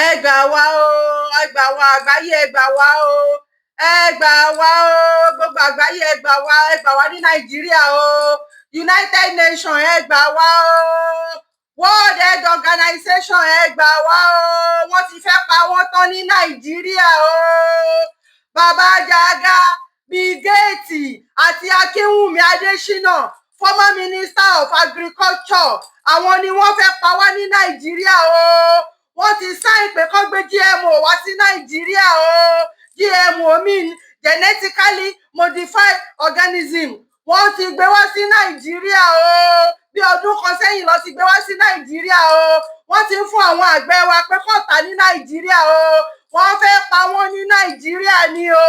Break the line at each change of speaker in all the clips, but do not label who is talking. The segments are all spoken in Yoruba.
Ẹ gbà wá o, ẹ gbà wá, àgbáyé, ẹ gbà wá o, ẹ gbà wá o, gbogbo àgbáyé, ẹ gbà wá, ẹ gbà wá ní Nàìjíríà o. United Nations, ẹ gbà wá o. World Health Organization, ẹ gbà wá o. Wọ́n ti fẹ́ pa wọ́n tán ní Nàìjíríà o. Bàbá Jàgà, Bill Gates àti Akínwùmí Adésínà, former minister of agriculture, àwọn ni wọ́n fẹ́ pa wá ní Nàìjíríà o. Wọ́n ti sign pé kán gbé GMO wá sí Nàìjíríà o. GMO mean genetically modified organism. Wọ́n ti gbé wá sí Nàìjíríà o. Bí ọdún kan sẹ́yìn lọ ti gbé wá sí Nàìjíríà o. Wọ́n ti ń fún àwọn àgbẹ̀ wa pé kó tà ní Nàìjíríà o. Wọ́n fẹ́ pa wọ́n ní Nàìjíríà ni o.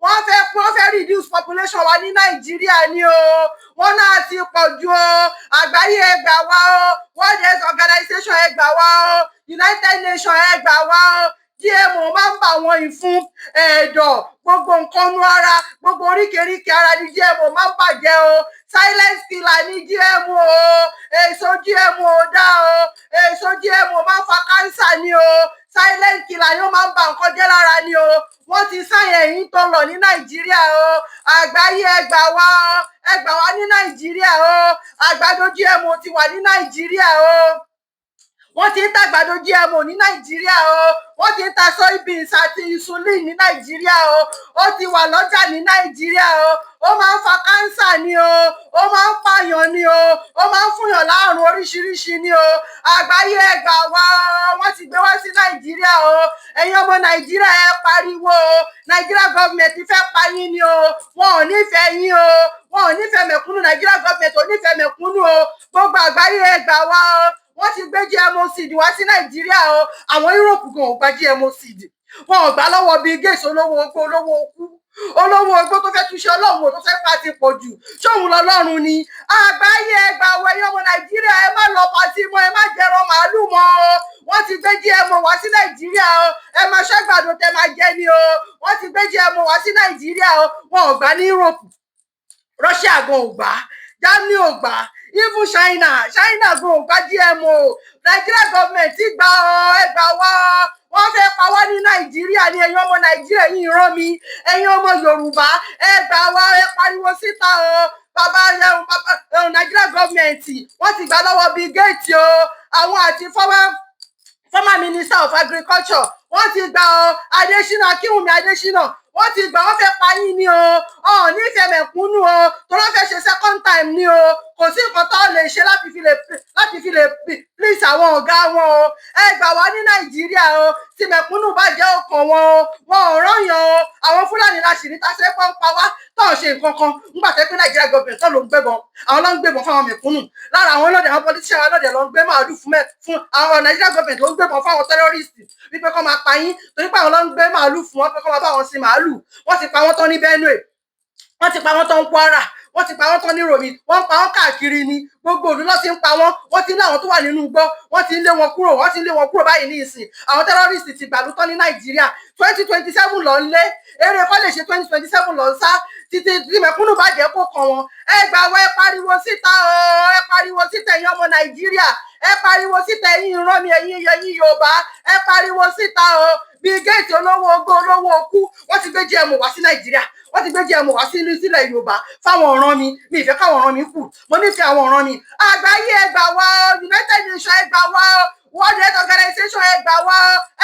Wọ́n fẹ́ reduce population wa ní Nàìjíríà ni o. Wọ́n náà ti pọ̀ jù o. Àgbáyé, ẹ gbà wá o. World Health Organization, ẹ gbà wá o. United Nations, ẹ gbà wá o. GMO máa ń bà wọn ìfun, ẹ̀dọ̀, gbogbo nǹkan nú ara, gbogbo oríkèéríkèé ara ní GMO máa ń bàjẹ́ o. Silent killer ní GMO o. Èso GMO dá o. Èso GMO máa ń fa cancer ní o. Silent killer yóò máa ń ba nǹkan jẹ́ lára ni o. Wọ́n ti sign ẹ̀yìn tó lọ ní Nàìjíríà o. Àgbáyé, ẹ gbà wá o, ẹ gbà wá ní Nàìjíríà o. Àgbàdo GMO ti wà ní Nàìjíríà o. Wọ́n ti ń tàgbàdo GMO ní Nàìjíríà o. Wọ́n ti ń ta soybeans àti insulin ní Nàìjíríà o. Ó ti wà lọ́jà ní Nàìjíríà o. Ó máa ń fa cancer ni o. Ó máa ń pààyàn ni o. Ó máa ń fúnyàn láàrùn oríṣiríṣi ni o. Àgbáyé, ẹ gbà wá o. Wọ́n ti gbé wá sí Nàìjíríà o. Ẹ̀yin ọmọ Nàìjíríà, ẹ pariwo o. Nàìjíríà government fẹ́ pa yín ni o. Wọn ò nífẹ̀ẹ́ yín o. Wọn ò nífẹ̀ẹ́ mẹ̀kúnnù. Nàìjíríà government ò nífẹ̀ẹ́ mẹ̀kúnnù o. Gbogbo àgbáyé, ẹ gbà wá o. Wọ́n ti gbé GMO seed wá sí Nàìjíríà o. Àwọn Europe gan ò gba GMO seed. Wọn ò gbà lọ́wọ́ Bill Gates, olówó ogbó, olówó okú, olówó ogbó tó fẹ́ túnṣe Ọlọ́run, tó fẹ́ pa ti pọ̀ jù. Ṣóun lọ́lọ́run ni? Àgbáyé, ẹ gbà wọ. Ẹ̀yin ọmọ Nàìjíríà, ẹ má lọ party mọ́, ẹ má jẹran màálù mọ́ o. Wọ́n ti gbé GMO wá sí Nàìjíríà o. Ẹ máa ṣàgbàdo tẹ máa jẹ ni o. Wọ́n ti gbé GMO wá sí Nàìjíríà o. Wọn ò gbà ní Europe. Russia gan ò gbà, Germany ò gbà, even China, China gan ò gbà GMO. Nigeria government ti gbà ọ. Ẹ gbà wá, wọ́n fẹ́ pa wá ní Nàìjíríà ní. Ẹ̀yin ọmọ Nàìjíríà, ẹ̀yin ìran mi, ẹ̀yin ọmọ Yorùbá, ẹ gbà wá, ẹ pariwo síta o. Bàbá Nigeria government, wọ́n ti gbà lọ́wọ́ Bill Gates o. Àwọn àti former minister of agriculture, wọ́n ti gbà ọ. Adésínà, Akínwùmí Adésínà, wọ́n ti gbà. Wọ́n fẹ́ pa yín ni o. Ọ̀ nífẹ̀ẹ́ mẹ̀kúnnù o, tó lọ́ fẹ́ ṣe second time ni o. Kò sí nǹkan tó lè ṣe láti fi lè please àwọn ọ̀gá wọn o. Ẹ gbà wá ní Nàìjíríà o. Tí mẹ̀kúnnù bá jẹ́ ọkàn wọn o, wọn ò rányàn o. Àwọn Fúlàní la sì ní tàṣẹ pọ́n pa wá tó ń ṣe nǹkan kan nígbà tó pé Nàìjíríà government tó ló ń gbébọn. Àwọn ló ń gbébọn fáwọn mẹ̀kúnnù. Lára àwọn ọlọ́dẹ, àwọn politician ọlọ́dẹ ló ń gbé màálù fún àwọn. Nàìjíríà government ló ń gbébọn fáwọn terrorist wípé kọ́ máa pa yín, torí pé àwọn ló ń gbé màálù fún wọn pé kọ́ máa bá wọn sin màálù. Wọ́n ti pa wọ́n tán ní Benue, wọ́n ti pa wọ́n tán ní Kwara, wọ́n ti pa wọ́n tán ní Romi, wọ́n ń pa wọ́n káàkiri ni. Gbogbo òlú ló ti ń pa wọ́n. Wọ́n ti ń láwọn tó wà nínú igbó, wọ́n ti ń lé wọn kúrò, wọ́n ti ń lé wọn kúrò báyìí ní ìsìn. Àwọn terrorist ti gbàlú tán ní Nàìjíríà. 2027 lọ ń lé eré kọ́ lè ṣe, 2027 lọ ń sá títí tí mẹ̀kúnnù bá jẹ́ kó kàn wọ́n. Ẹ gbà wọ́, ẹ pariwo síta o, ẹ pariwo síta. Ẹ̀yin ọmọ Nàìjíríà, ẹ pariwo síta. Ẹ̀yin ìran mi, ẹ̀yin Yorùbá, ẹ pariwo síta o. Bill Gates, olówó ogó, olówó okú, wọ́n ti gbé GMO wá sí Nàìjíríà. Wọ́n ti gbé GMO wá sí sílẹ̀ Yorùbá fáwọn ọ̀ràn mi. Mi ìfẹ́ káwọn ọ̀ràn mi kù, mo nífẹ̀ẹ́ àwọn ọ̀ràn mi. Àgbáyé, ẹ gbà wá. United Nations, ẹ gbà wá. World Health Organization, ẹ gbà wá.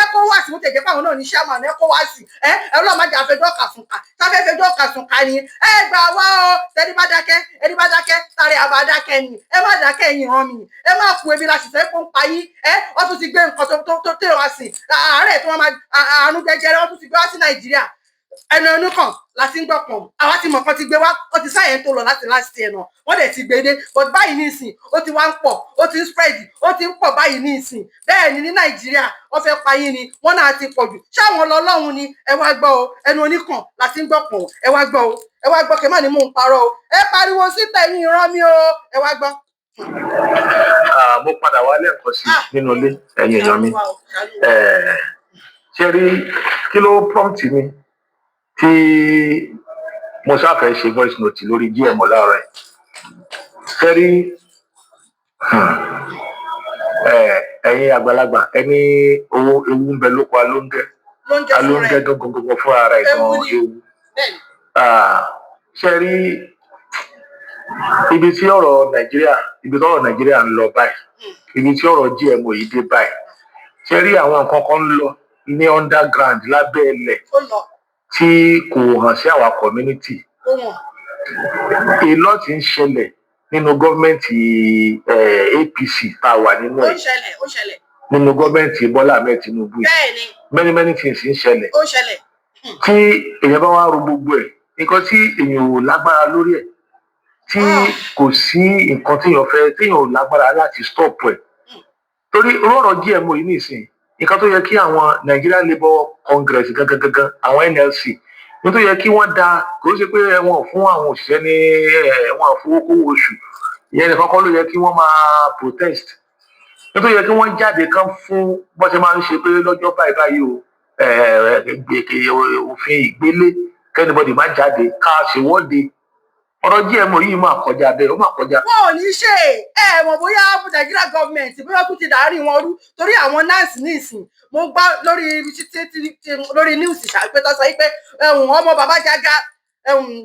ECOWAS, mo tẹ̀jẹ́ fáwọn náà ní chairman ECOWAS. Ẹ ọlọ́run má jẹ́ àfẹjọ́ kàsùnkà sáfẹ́ fẹjọ́ kàsùnkà ni. Ẹ gbà wá o. Tẹni bá dákẹ́, ẹni bá dákẹ́ tàrí àbá dákẹ́ ni. Ẹ má dákẹ́, ẹ̀yin ìran mi, ẹ má kú. Ebi la sì fẹ́ kó ń pa yín. Ẹ wọ́n tún ti gbé nǹkan tó tẹ̀ wá sí àárẹ̀ tí wọ́n máa àrùn jẹjẹrẹ, wọ́n tún ti gbé wá sí Nàìjíríà. Ẹnu ẹnu kan la ti ń gbọ́ pọ̀n. Àwa ti mọ̀ kan ti gbé wá. Wọ́n ti sáyẹn tó lọ láti last year náà, wọ́n dẹ̀ ti gbé dé, but báyìí ní ìsìn, ó ti wá ń pọ̀, ó ti ń spread, ó ti ń pọ̀ báyìí ní ìsìn. Bẹ́ẹ̀ ni ní Nàìjíríà, wọ́n fẹ́ pa yín ni. Wọ́n náà ti pọ̀ jù. Ṣáwọn lọ́lọ́run ni? Ẹ wá gbọ́ o. Ẹnu oníkàn la ti ń gbọ́ pọ̀n. Ẹ wá gbọ́ o, ẹ wá gbọ́. Kẹ́ má ní mò ń parọ́ o. Ẹ pariwo síta, ẹ̀yin ìran mi o, ẹ wá gbọ́.
Mo padà wá lẹ́ẹ̀kan sí nínú ilé, ẹ̀yin èèyàn mi. Ṣé rí kí ló prompt mi tí mo ṣáfẹ́ ṣe voice note lórí GMO láàárọ̀ ẹ̀? Ṣé rí, ẹ̀yin Ẹ̀yin àgbàlagbà, ẹni owó ewu ń bẹ lóko alóńgẹ́.
Ló ń jẹ́ fún
Alóńgẹ́
rẹ̀.
gangan gangan fúnra rẹ̀ gan.
Ewu ni.
Ewu.
Bẹ́ẹ̀ni.
Ah, ṣe rí ibi tí ọ̀rọ̀ Nàìjíríà, ibi tí ọ̀rọ̀ Nàìjíríà ń lọ báyìí, ibi tí ọ̀rọ̀ GMO yìí dé báyìí, ṣe rí àwọn nǹkan kan ń lọ ní underground, lábẹ́ ilẹ̀,
Ó lọ.
tí kò hàn sí àwa community.
Ó wọ̀n.
A lot ń ṣẹlẹ̀ nínú government APC tá a wà nínú
Ó
ẹ̀,
ń ṣẹlẹ̀, ó ń ṣẹlẹ̀.
nínú government Bọ́lá Ahmed Tinubu yìí. Many many things ń ṣẹlẹ̀
Ó ń ṣẹlẹ̀.
tí èèyàn bá wá ro gbogbo ẹ̀, nǹkan tí èèyàn ò lágbára lórí ẹ̀, tí kò sí nǹkan téèyàn fẹ́, téèyàn ò lágbára láti stop ẹ̀, torí rọ̀rọ̀ GMO yìí nìsín, nǹkan tó yẹ kí àwọn Nigerian Labour Congress gangan gangan, àwọn NLC, ní tó yẹ kí wọ́n da, kò ṣe pé wọn ò fún àwọn òṣìṣẹ́ ní wọn ò fowó kówó oṣù, ìyẹn nìkan kọ́ ló yẹ kí wọ́n máa protest. Ní tó yẹ kí wọ́n jáde kán fún bó ṣe máa ń ṣe pé lọ́jọ́ báyìí báyìí o, òfin ìgbélé, kí anybody má jáde, ká ṣèwọ́de. Ọ̀rọ̀ GMO yìí máa kọjá bẹ́ẹ̀, ó máa kọjá.
Wọn ò ní ṣe ẹ mọ̀ bóyá Nigeria government, bóyá tún ti dàárín wọn rú, torí àwọn NANS nísìn, mo gbọ́ lórí lórí news ṣàpètọ́ sọ pé ọmọ bàbá Jágá,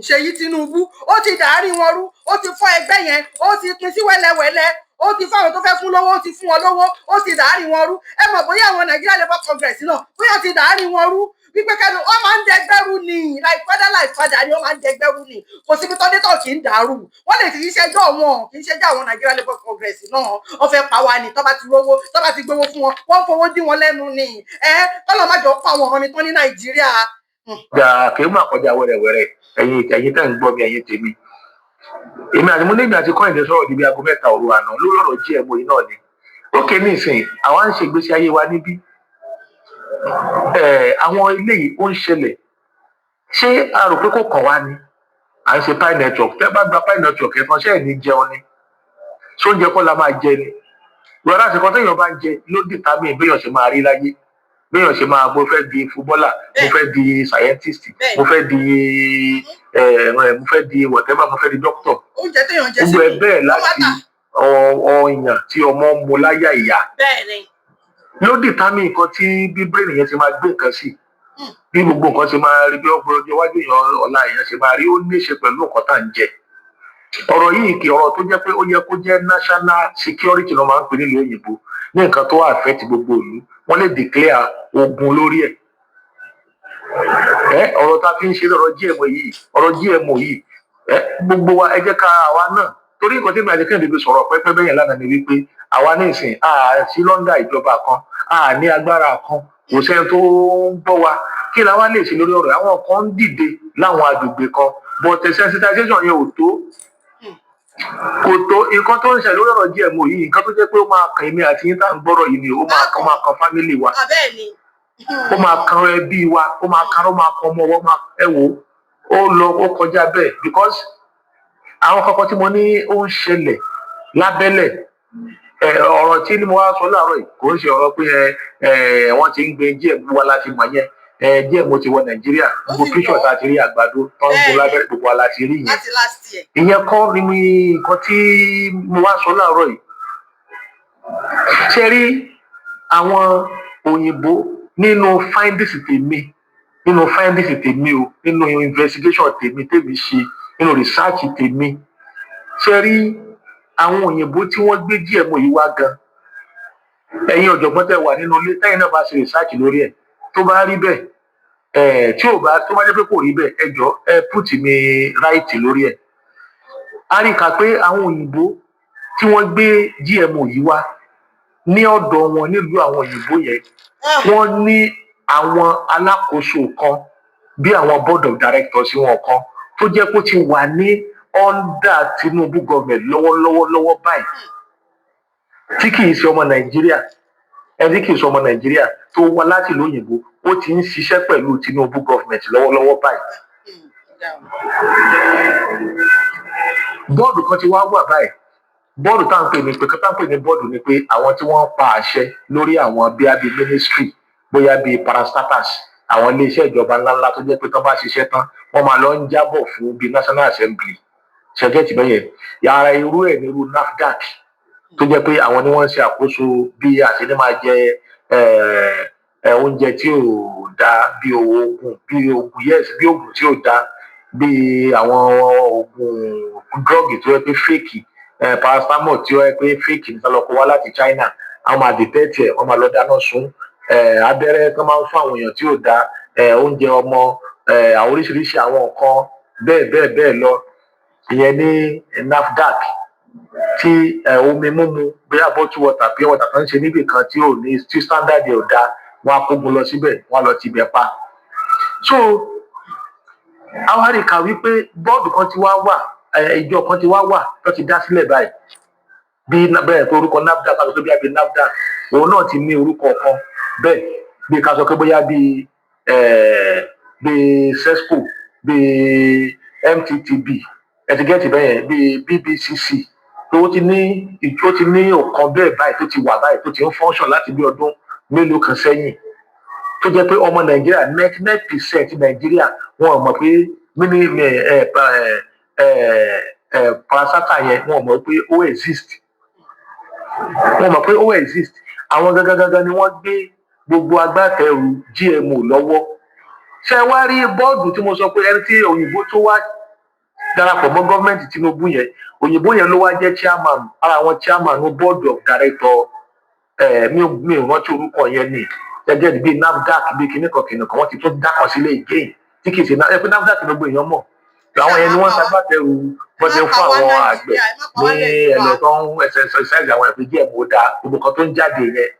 Ṣèyí Tinubu, ó ti dàárín wọn rú, ó ti fọ́ ẹgbẹ́ yẹn, ó ti pín sí wẹ́lẹ́wẹ́lẹ́, ó ti fáwọn tó fẹ́ fún lówó, ó ti fún wọn lówó, ó ti dàárín wọn rú. Ẹ mọ̀ bóyá àwọn Nigeria Labour Congress náà, bóyá ti dàárín wọn rú, wípé kẹ́nu wọ́n máa ń dẹgbẹ́rú ni, like father like father ni, wọ́n máa ń dẹgbẹ́rú ni. Kò síbi tọ́dé tó kì í dàrú. Wọ́n lè kì í ṣẹjọ́ wọn, kì í ṣẹjọ́ àwọn Nigeria Labour Congress náà. Wọ́n fẹ́ pa wá ni. Tọ́ bá ti rówó, tọ́ bá ti gbowó fún wọn, wọ́n fowó dín wọn lẹ́nu ni. Ẹ kọ́lọ́ má jọ pa àwọn ọmọ mi tán ní Nàìjíríà.
Kì í máa kọjá wẹ́rẹ́wẹ́rẹ́. Ẹ̀yin tẹ́ ń gbọ́ mi, ẹ̀yin tèmi, èmi àti mo nígbà tí kọ́hìndé sọ̀rọ̀ níbi aago 3 òru àná lórí ọ̀rọ̀ GMO yìí náà ni. Ókè, nísìnyí àwa ń ṣe ìgbésí ayé wa níbí. Àwọn eléyìí ó ń ṣẹlẹ̀, ṣé a rò pé kò kàn wá ni? À ń ṣe Pi Network. Tẹ́ bá gba Pi Network ẹ̀ tán, ṣé ẹ̀ ní jẹun ni? Sóúnjẹ kọ́ la máa jẹ ni? Ìwọ́n àti kan téèyàn bá ń jẹ ló determine béèyàn ṣe máa rí láyé, béèyàn ṣe máa, mo fẹ́ di footballer, mo fẹ́ di scientist, mo fẹ́ di whatever, mo fẹ́ di doctor.
Oúnjẹ téèyàn jẹ
Gbogbo ẹ
sínú
bẹ́ẹ̀
ó
láti
má tà.
Ọyàn tí ọmọ ń mu láyà ìyá ló determine nǹkan tí bí brain yẹn ti máa gbé nǹkan sí, bí gbogbo nǹkan ṣe máa rí, bí ọgbọ́n ọjọ́ iwájú èèyàn, ọ̀la èèyàn ṣe máa rí, ó ní í ṣe pẹ̀lú nǹkan tá à ń jẹ. Ọ̀rọ̀ yìí kì ọ̀rọ̀ tó jẹ́ pé ó yẹ kó jẹ́ national security ló máa ń pè nílùú òyìnbó, ní nǹkan tó affect gbogbo ìlú, wọ́n lè declare ogun lórí ẹ̀. Ẹ ọ̀rọ̀ tá a fi ń ṣe ọ̀rọ̀ GMO yìí, ọ̀rọ̀ GMO yìí, ẹ gbogbo wa, ẹ jẹ́ ká àwa náà, torí nǹkan tí mi àti Kẹ́hìndé fi sọ̀rọ̀ pẹ́pẹ́ bẹ́yẹn lánàá ni wípé àwa ní ìsìn a sí London, ìjọba kan a ní agbára kan, kò sẹ́ni tó ń gbọ́ wa. Kí la wá lè ṣe lórí ọ̀rọ̀? Àwọn kan ń dìde láwọn agbègbè kan, but sensitization yẹn ò tó, kò tó. Nǹkan tó ń ṣẹlẹ̀ lórí ọ̀rọ̀ GMO yìí, nǹkan tó jẹ́ pé ó máa kàn èmi àti yín tá à ń gbọ́rọ̀ yìí ni, ó máa kan family wa, ó máa kan ẹbí wa, ó máa kan ọmọ wa, ó máa, ẹ wò ó lọ, ó kọjá bẹ́ẹ̀, because àwọn kankan tí mo ní ó ń ṣẹlẹ̀ lábẹ́lẹ̀. Ẹ ọ̀rọ̀ tí mo wá sọ láàárọ̀ yìí kò ń ṣe ọ̀rọ̀ pé ẹ wọ́n ti ń gbin GMO wa láti mọ̀ yẹn. Ẹ GMO ti wọ Nàìjíríà,
Ó
gbogbo
ti
píṣọ̀
wọ̀.
tá a ti rí àgbàdo tó ń gun lábẹ́rẹ́, gbogbo wa la ti rí yẹn.
Láti last year.
Ìyẹn kọ́ ni nǹkan tí mo wá sọ láàárọ̀ yìí. Ṣe rí àwọn òyìnbó, nínú findings tèmi, nínú findings tèmi o, nínú investigation tèmi tèmi ṣe, nínú research tèmi, ṣe rí àwọn òyìnbó tí wọ́n gbé GMO yìí wá gan, ẹ̀yin ọ̀jọ̀gbọ́n tẹ́ wà nínú ilé, tẹ́yin náà bá ṣe research lórí ẹ̀, tó bá rí bẹ́ẹ̀ ẹ̀, tí ò bá, tó bá jẹ́ pé kò rí bẹ́ẹ̀, ẹ jọ̀ọ́, ẹ put me right lórí ẹ̀. A rí kà pé àwọn òyìnbó tí wọ́n gbé GMO yìí wá, ní ọ̀dọ̀ wọn nílùú àwọn òyìnbó yẹn, wọ́n ní àwọn alákòóso kan, bí àwọn board of directors wọn kan, tó jẹ́ kó ti wà ní under Tinubu government lọ́wọ́lọ́wọ́ lọ́wọ́ báyìí, tí kì í ṣe ọmọ Nàìjíríà. Ẹni tí kì í ṣe ọmọ Nàìjíríà tó wá láti ìlú òyìnbó, ó ti ń ṣiṣẹ́ pẹ̀lú Tinubu government lọ́wọ́lọ́wọ́ báyìí. Board kan ti wá wà báyìí. Board tá à ń pè ní pé, tá à ń pè ní board ni pé àwọn tí wọ́n pa àṣẹ lórí àwọn bíi àbí ministry, bóyá bíi parastatals, àwọn iléeṣẹ́ ìjọba ńláńlá tó jẹ́ pé tán bá ṣiṣẹ́ tán, wọ́n máa lọ ń jábọ̀ fún bíi National Assembly. Ṣé ẹ get bẹ́yẹn? Yàrá irú ẹ̀ ní irú NAFDAC. Tó jẹ́ pé àwọn ni wọ́n ń ṣe àkóso bí a ṣe ní máa jẹ oúnjẹ tí ò dáa, bí oògùn, bí oògùn, yes, bí oògùn tí ò dáa, bí àwọn oògùn drug tó yẹ pé fake, paracetamol tí ó yẹ pé fake ní lọ kó wá láti China, àwọn máa detect ẹ̀, wọ́n máa lọ dáná sun abẹ́rẹ́ tó máa ń fún àwọn èèyàn tí ò dáa, oúnjẹ ọmọ, àwọn oríṣiríṣi àwọn nǹkan bẹ́ẹ̀ bẹ́ẹ̀ bẹ́ẹ̀ lọ. Ìyẹn ní NAFDAC. Tí omi mímu, bóyá bottle water, pure water kan ń ṣe níbì kan tí ò ní tí standard ẹ̀ ò dáa, wọ́n á kógun lọ síbẹ̀, wọ́n á lọ tibẹ̀ pa. So àwa rí kà wípé board kan ti wá wà, ìjọ kan ti wá wà tó ti dá sílẹ̀ báyìí, bí bẹ́ẹ̀ pé orúkọ NAFDAC, ká sọ pé bí àbí NAFDAC òun náà ti ní orúkọ kan bẹ́ẹ̀, bí ká sọ pé bóyá bí SESCO, bí MTTB, ẹtíkẹ́ẹ̀tì bẹ́ẹ̀, bí BBCC, tó ti ní, ó ti ní ọ̀kan bẹ́ẹ̀ báyìí tó ti wà báyìí, tó ti ń function láti bí ọdún mélòó kan sẹ́yìn, tó jẹ́ pé ọmọ Nàìjíríà, 99% Nàìjíríà, wọn ò mọ̀ pé mini ẹ ẹ ẹ ẹ parastatal yẹn, wọn ò mọ̀ pé ó exist, wọn mọ̀ pé ó exist. Àwọn gangan gangan ni wọ́n gbé gbogbo agbátẹrù GMO lọ́wọ́. Ṣé wá rí board tí mo sọ pé ẹni tí òyìnbó tó wá darapọ̀ mọ́ gọ́ọ̀mẹ̀ntì Tinubu yẹn, òyìnbó yẹn ló wá jẹ́ chairman, ara àwọn chairman ní board of director ẹ̀. Mi ò rántí orúkọ yẹn ni gẹ́gẹ́ bíi NAFDAC, bíi kìnnìkan kìnnìkan. Wọ́n ti tún dákọ̀ sílẹ̀ again tí kì í ṣe ẹ pé NAFDAC gbogbo èèyàn mọ̀. Àwọn yẹn ni wọ́n ṣagbátẹrù wọ́n ti ń fún àwọn àgbẹ̀ ní ẹ̀lẹ́ tó ń exercise àwọn ẹ̀pẹ́ GMO da gbogbo kan tó ń jáde yẹn.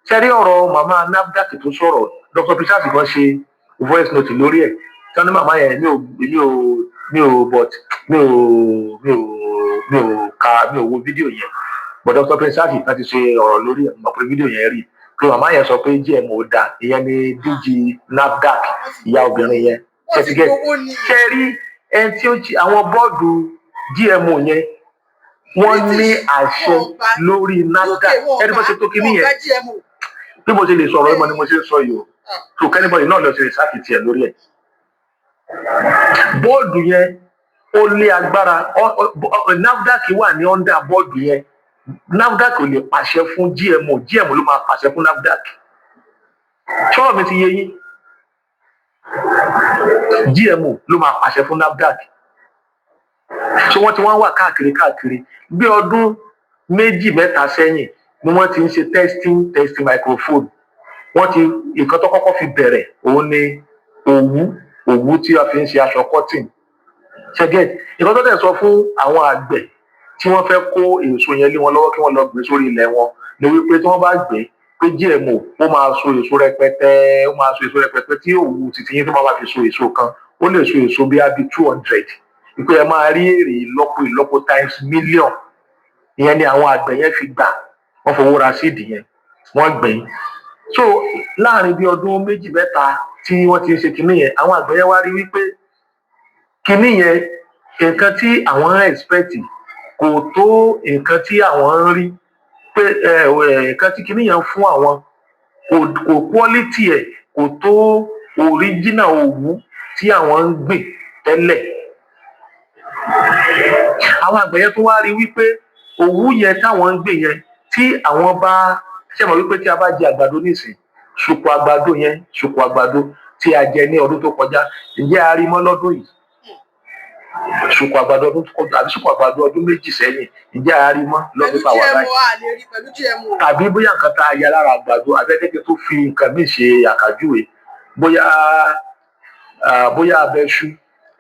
Ṣe rí ọ̀rọ̀ màmá NAFDAC tó sọ̀rọ̀, Dr. Richard kan ṣe voice note lórí ẹ̀ tí wọ́n ní màmá yẹn, mi ò but mi ò ka, mi ò wo fídíò yẹn, but Dr. Prince kan ti ṣe ọ̀rọ̀ lórí ẹ̀, mọ̀ pé fídíò yẹn rí pé màmá yẹn sọ pé GMO da. Ìyẹn ni DG NAFDAC, ìyá obìnrin yẹn. Ṣẹtìgẹ ṣe rí ẹni tí ó jí àwọn board GMO yẹn, wọ́n ní àṣẹ lórí NAFDAC. Ẹni bó ṣe tó kíní yẹn, bí mo ṣe lè sọ̀rọ̀ ẹ̀mọ́ ni mo ṣe ń sọ yìí o. So kí anybody náà lọ ṣe research tiẹ̀ lórí ẹ̀. Board yẹn, ó lé agbára. NAFDAC wà ní under board yẹn. NAFDAC ò lè pàṣẹ fún GMO, GMO ló máa pàṣẹ fún NAFDAC. Ṣọ́rọ̀ mi ti yé yín? GMO ló máa pàṣẹ fún NAFDAC. So wọ́n ti wá wà káàkiri káàkiri. Bí ọdún 2, 3 sẹ́yìn ni wọ́n ti ń ṣe testing microphone. Wọ́n ti nǹkan tó kọ́kọ́ fi bẹ̀rẹ̀, òun ni òwú tí a fi ń ṣe aṣọ cotton. Ṣé ẹ get nǹkan tó dẹ̀ sọ fún àwọn àgbẹ̀ tí wọ́n fẹ́ kó èso yẹn lé wọn lọ́wọ́ kí wọ́n lọ gbé sórí ilẹ̀ wọn ni wípé tí wọ́n bá gbé pé GMO, ó máa so èso rẹpẹtẹ, ó máa so èso rẹpẹtẹ, tí òwú títí yín tó máa fi so èso kan, ó lè so èso bí i 200, ìpè ẹ máa rí èrè ìlọ́po ìlọ́po, times million. Ìyẹn ni àwọn àgbẹ̀ yẹn fi gbà, wọ́n fowó ra seed yẹn, wọ́n gbìn. So láàrin bí ọdún 2, 3 tí wọ́n ti ń ṣe kinní yẹn, àwọn àgbẹ̀ yẹn wá rí wípé kinní yẹn, nǹkan tí àwọn ń expect kò tó nǹkan tí àwọn ń rí, pé nǹkan tí kinní yẹn ń fún àwọn kò quality ẹ̀ kò tó original òwú tí àwọn ń gbìn tẹ́lẹ̀. Àwọn àgbẹ̀ yẹn tó wá rí wípé òwú yẹn táwọn ń gbìn yẹn, tí àwọn bá ṣe mọ̀ wípé tí a bá jẹ àgbàdo nísìn, ṣùkú àgbàdo yẹn, ṣùkú àgbàdo tí a jẹ ní ọdún tó kọjá, ǹjẹ́ a rí mọ́ lọ́dún yìí? Ṣùkú àgbàdo ọdún tó kọjá àbí ṣùkú àgbàdo ọdún 2 sẹ́yìn, ǹjẹ́ a rí mọ́
Pẹ̀lú
lọ́dún táwa báyìí?
GMO, a lè rí pẹ̀lú GMO.
Tàbí bóyá nǹkan tá a ya lára àgbàdo abẹ́dẹ́gbẹ́ tó fi nǹkan míì ṣe àkàjúwe, bóyá bóyá abẹ iṣu,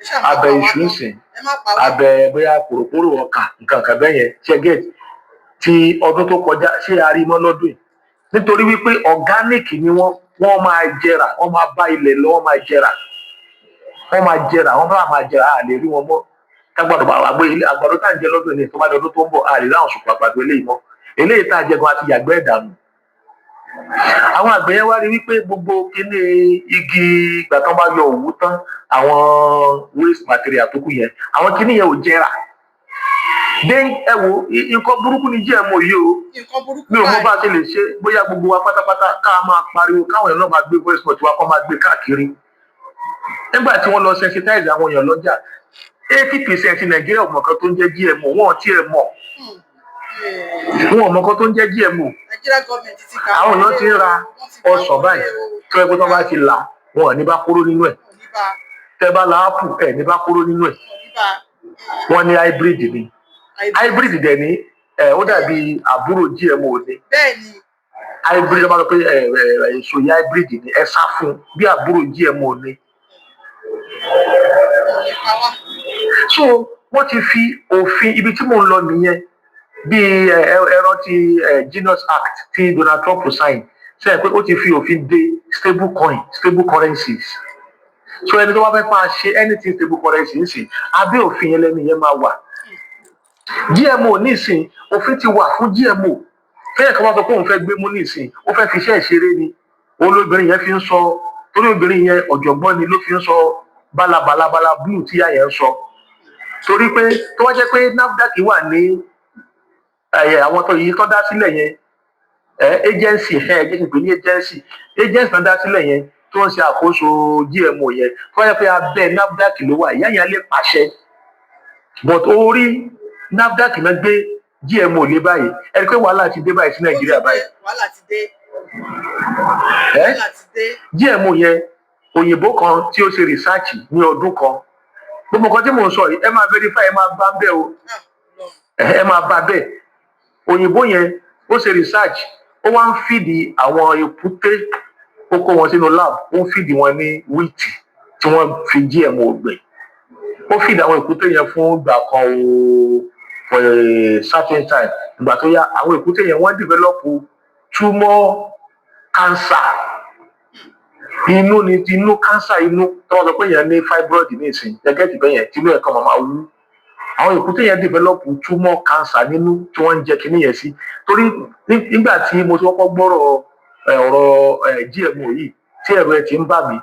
Ẹ ṣáà má
abẹ
pa wá
iṣu
tán.
ń sìn,
Ẹ má pa wá.
abẹ bóyá kòròkòrò ọkà, nǹkan kan bẹ́ẹ̀ yẹn. Ṣe get ti ọdún tó kọjá, ṣé a rí mọ́ lọ́dún yìí? Nítorí wípé organic ni wọ́n, wọ́n máa jẹrà, wọ́n máa bá ilẹ̀ lọ, wọ́n máa jẹrà, wọ́n máa jẹrà, wọ́n bá máa jẹrà, a lè rí wọn mọ́. Kágbàdo bá àgbo ilé àgbàdo tá à ń jẹ lọ́dún yìí, tó bá di ọdún tó ń bọ̀, a lè ráwọn ṣùkú àgbàdo eléyìí mọ́. Eléyìí tá a jẹ gan àti yàgbẹ́ ẹ̀dànù. Àwọn àgbẹ̀ yẹn wá rí wípé gbogbo kíní igi ìgbà tán bá yọ òwú tán, àwọn waste material tó kù yẹn, àwọn kíní yẹn ò jẹrà dé. Ẹ wo, nǹkan burúkú ni GMO yìí o.
Nǹkan burúkú.
Mi ò mọ
Báyìí.
bá a ṣe lè ṣe, bóyá gbogbo wa pátápátá ká máa pariwo, káwọn èèyàn náà máa gbé voice note wa, kó máa gbé káàkiri. Nígbà tí wọ́n lọ sensitize àwọn èèyàn lọ́jà, 80% Nàìjíríà ò mọ̀ kan tó ń jẹ́ GMO, wọn ò tiẹ̀ mọ̀. Wọn ò mọ nǹkan tó ń jẹ́ GMO.
Nigeria government ti gbà
Àwọn èèyàn ti ń ra
wọ́n ti gbà
ọsàn báyìí
wọlé o.
tó yẹ pé tó bá ti là, wọn ò ní bá kóró nínú ẹ̀.
Wọn ò ní bá.
Tẹ́ bá la apple, ẹ̀ ní bá kóró nínú ẹ̀.
Wọn ò ní bá.
Wọ́n ní hybrid ni. Hybrid dẹ̀ ní ẹ̀, ó dàbí àbúrò GMO ni.
bẹ́ẹ̀ ni
Hybrid, wọ́n bá sọ pé ẹ ẹ èso yìí hybrid ni, ẹ sá fún, bí àbúrò GMO ni.
Wọn ò ní pa wá.
So wọ́n ti fi òfin, ibi tí mò ń lọ nìyẹn, bí ẹ ẹ rántí ẹ Genius Act tí Donald Trump sign ṣe é, pé ó ti fi òfin de stable coin, stable currencies. So ẹni tó bá fẹ́ máa ṣe anything stable currency nísìn, abẹ́ òfin yẹn lẹ́nu yẹn máa wà. GMO nísìn, òfin ti wà fún GMO. Fẹ́yẹ̀ kan bá sọ pé òun fẹ́ gbé mú nísìn, ó fẹ́ fi iṣẹ́ ìṣeré ni. Olóbìnrin yẹn fi ń sọ, torí obìnrin yẹn ọ̀jọ̀gbọ́n ni, ló fi ń sọ bálabàlabàla blue tí ìyá yẹn ń sọ, torí pé tó wá jẹ́ pé NAFDAC wà ní ẹ̀yẹ àwọn tó yìí tó dá sílẹ̀ yẹn, ẹ agency, ẹ jẹ́ kí n pè ní agency, agency náà dá sílẹ̀ yẹn tó ń ṣe àkóso GMO yẹn, tó wá jẹ́ pé abẹ́ NAFDAC ló wà, ìyá yẹn lè pàṣẹ. But orí NAFDAC náà gbé GMO lé báyìí. Ẹni pé wàhálà ti dé báyìí sí Nàìjíríà báyìí.
Wàhálà ti dé.
Ẹ
Wàhálà ti dé.
GMO yẹn, òyìnbó kan tí ó ṣe research ní ọdún kan, gbogbo nǹkan tí mò ń sọ yìí, ẹ máa verify, ẹ máa bá bẹ́ẹ̀ o.
Ah, Ọlọ́run.
Ẹ máa bá bẹ́ẹ̀. Òyìnbó yẹn ó ṣe research, ó wá ń feed àwọn èkúté, ó kó wọn sínú lab, ó ń feed wọn ní wheat tí wọ́n fi GMO gbìn. Ó feed àwọn èkúté yẹn fún ìgbà kan o, for a certain time. Ìgbà tó yá, àwọn èkúté yẹn, wọ́n develop tumor cancer inú ni, ti inú, cancer inú tí wọ́n sọ pé yẹn ní fibroid ní ìsìn gẹ́gẹ́ tí bẹ́yẹn tinú ẹ̀ kan máa wú. Àwọn èkúté yẹn develop tumor cancer nínú tí wọ́n ń jẹ kinní yẹn sí. Torí nígbà tí mo ti kọ́kọ́ gbọ́rọ̀ ọ̀rọ̀ GMO yìí, tí ẹ̀rọ ẹ̀ ti ń bà mí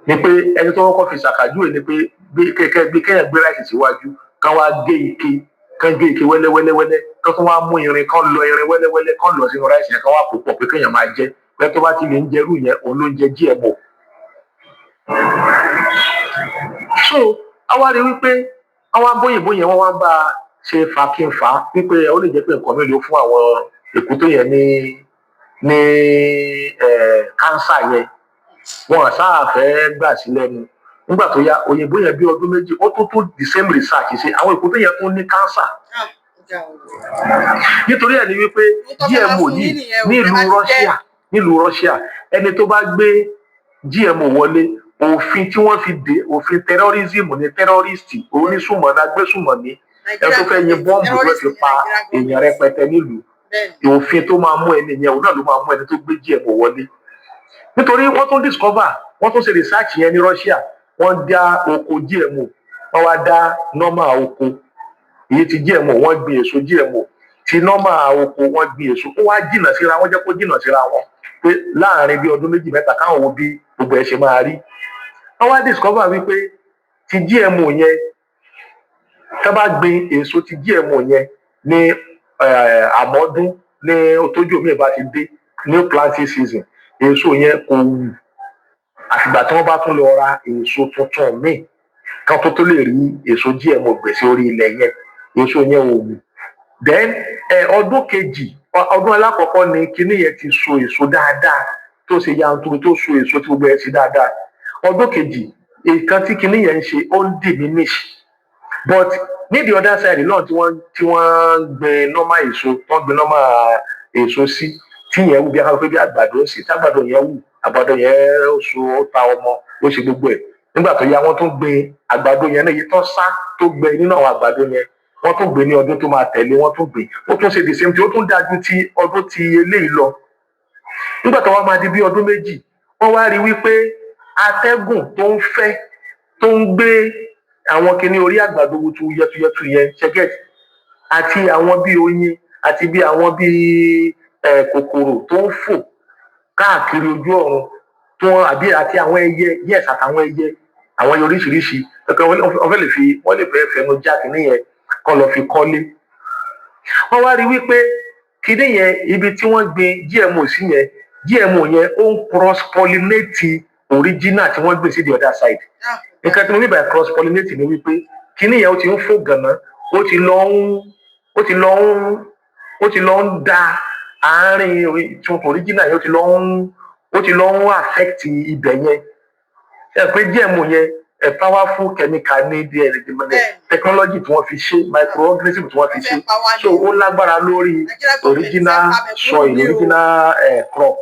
ni pé ẹni tó kọ́kọ́ fi ṣàkàjúwe ni pé gbé kẹ̀kẹ́ gbé kéèyàn gbé rice síwájú, kán wá gé ike, kán gé ike wẹ́lẹ́wẹ́lẹ́wẹ́lẹ́, kán tún wá mú irin, kán lọ irin wẹ́lẹ́wẹ́lẹ́, kán lọ sínú rice yẹn, kán wá pò pọ̀ pé kéèyàn máa jẹ, pé tó bá ti lè ń jẹrú yẹn, òun ló ń jẹ GMO. So àwa rí wípé àwọn abóyìnbó yẹn, wọ́n wá ń bá a ṣe fàkínfà wípé ó lè jẹ́ pé nǹkan mélòó fún àwọn èkúté yẹn ní cancer yẹn. Wọn sáà fẹ́ gbà sí lẹ́nu. Nígbà tó yá, òyìnbó yẹn bí ọdún 2, ó tún tún the same research ṣe, àwọn èkúté yẹn tún ní cancer.
Ah, ó ga o.
Nítorí ẹ̀ ni wípé
Ohun tó fẹ́ máa
GMO
fún yín
yìí
nìyẹn o,
nílùú
ẹ bá ti jẹ́.
Russia, nílùú Russia, ẹni tó bá gbé GMO wọlé, òfin tí wọ́n fi dé, òfin terrorism ní, terrorist, onísùmọ̀ní, agbésùmọ̀ní, ẹni tó fẹ́ yin bọ́ǹbù tó fi pa èèyàn rẹpẹtẹ nílùú, òfin tó máa mú ẹni yẹn, òun náà ló máa mú ẹni tó gbé GMO wọlé. Nítorí wọ́n tún discover, wọ́n tún ṣe research yẹn ní Russia, wọ́n dá oko GMO, wọ́n wá dá normal oko. Èyí ti GMO, wọ́n gbin èso GMO; ti normal oko, wọ́n gbin èso. Ó wá jìnnà síra wọn, jẹ́ kó jìnnà síra wọn pé láàrin bí ọdún 2, 3, káwọn wo bí gbogbo ẹ̀ ṣe máa rí. Wọ́n wá discover wípé ti GMO yẹn, tá bá gbin èso ti GMO yẹn ní àmọ́dún, ní tójú omi bá ti dé, new planting season, èso yẹn kò wù àfìgbà tí wọ́n bá tún lọ ra èso tuntun míì kan tó tó lè rí èso GMO gbìn sí orí ilẹ̀ yẹn. Èso yẹn ò wù. Then ọdún kejì, ọdún alákọ̀ọ́kọ́ ni kinní yẹn ti so èso dáadáa, tó ṣe yanturu, tó so èso tí gbogbo ẹ̀ ṣe dáadáa. Ọdún kejì, nǹkan tí kinní yẹn ń ṣe, ó ń diminish. But ní the other side náà, tí wọ́n ń gbin normal èso, tó ń gbin normal èso sí, tí yẹn wù, bí akáwé pé bí àgbàdo ń sì, tí àgbàdo yẹn wù, àgbàdo yẹn ó so, ó ta ọmọ, ó ṣe gbogbo ẹ̀. Nígbà tó yá, wọ́n tún gbin àgbàdo yẹn náà, èyí tó sá tó gbẹ nínú àwọn àgbàdo yẹn, wọ́n tún gbìn ní ọdún tó máa tẹ̀lé. Wọ́n tún gbìn, ó tún ṣe the same thing, ó tún dájú ti ọdún ti eléyìí lọ. Nígbà tó wá máa di bí ọdún 2, wọ́n wá rí wípé atẹ́gùn tó ń fẹ́, tó ń gbé àwọn kinní orí àgbàdo wutu yẹtuyẹtu yẹn, ṣẹgẹt, àti àwọn bíi oyin, àti bí àwọn bíi kòkòrò tó ń fò káàkiri ojú ọ̀run tó wọn àbí àti àwọn ẹyẹ, yes, àtàwọn ẹyẹ, àwọn ẹyẹ oríṣiríṣi kankan, wọ́n fẹ́ lè fi, wọ́n lè fẹ́ fẹnu já kinní yẹn kọ́ lọ fi kọ́lé. Wọ́n wá rí wípé kinní yẹn, ibi tí wọ́n gbin GMO sí yẹn, GMO yẹn ó ń cross pollinate original tí wọ́n gbìn sí the other side. Nǹkan tí mo ní by cross pollinate ni wípé kinní yẹn, ó ti ń fò gànà, ó ti lọ ń Ó ti lọ ń da àárín tuntun original yẹn, ó ti lọ ń affect ibẹ̀ yẹn. Ẹ pé GMO yẹn, a powerful chemical ní díẹ̀ technology tí wọ́n fi ṣe, microorganism tí wọ́n fi ṣe. So ó lágbára lórí original soil, original crop,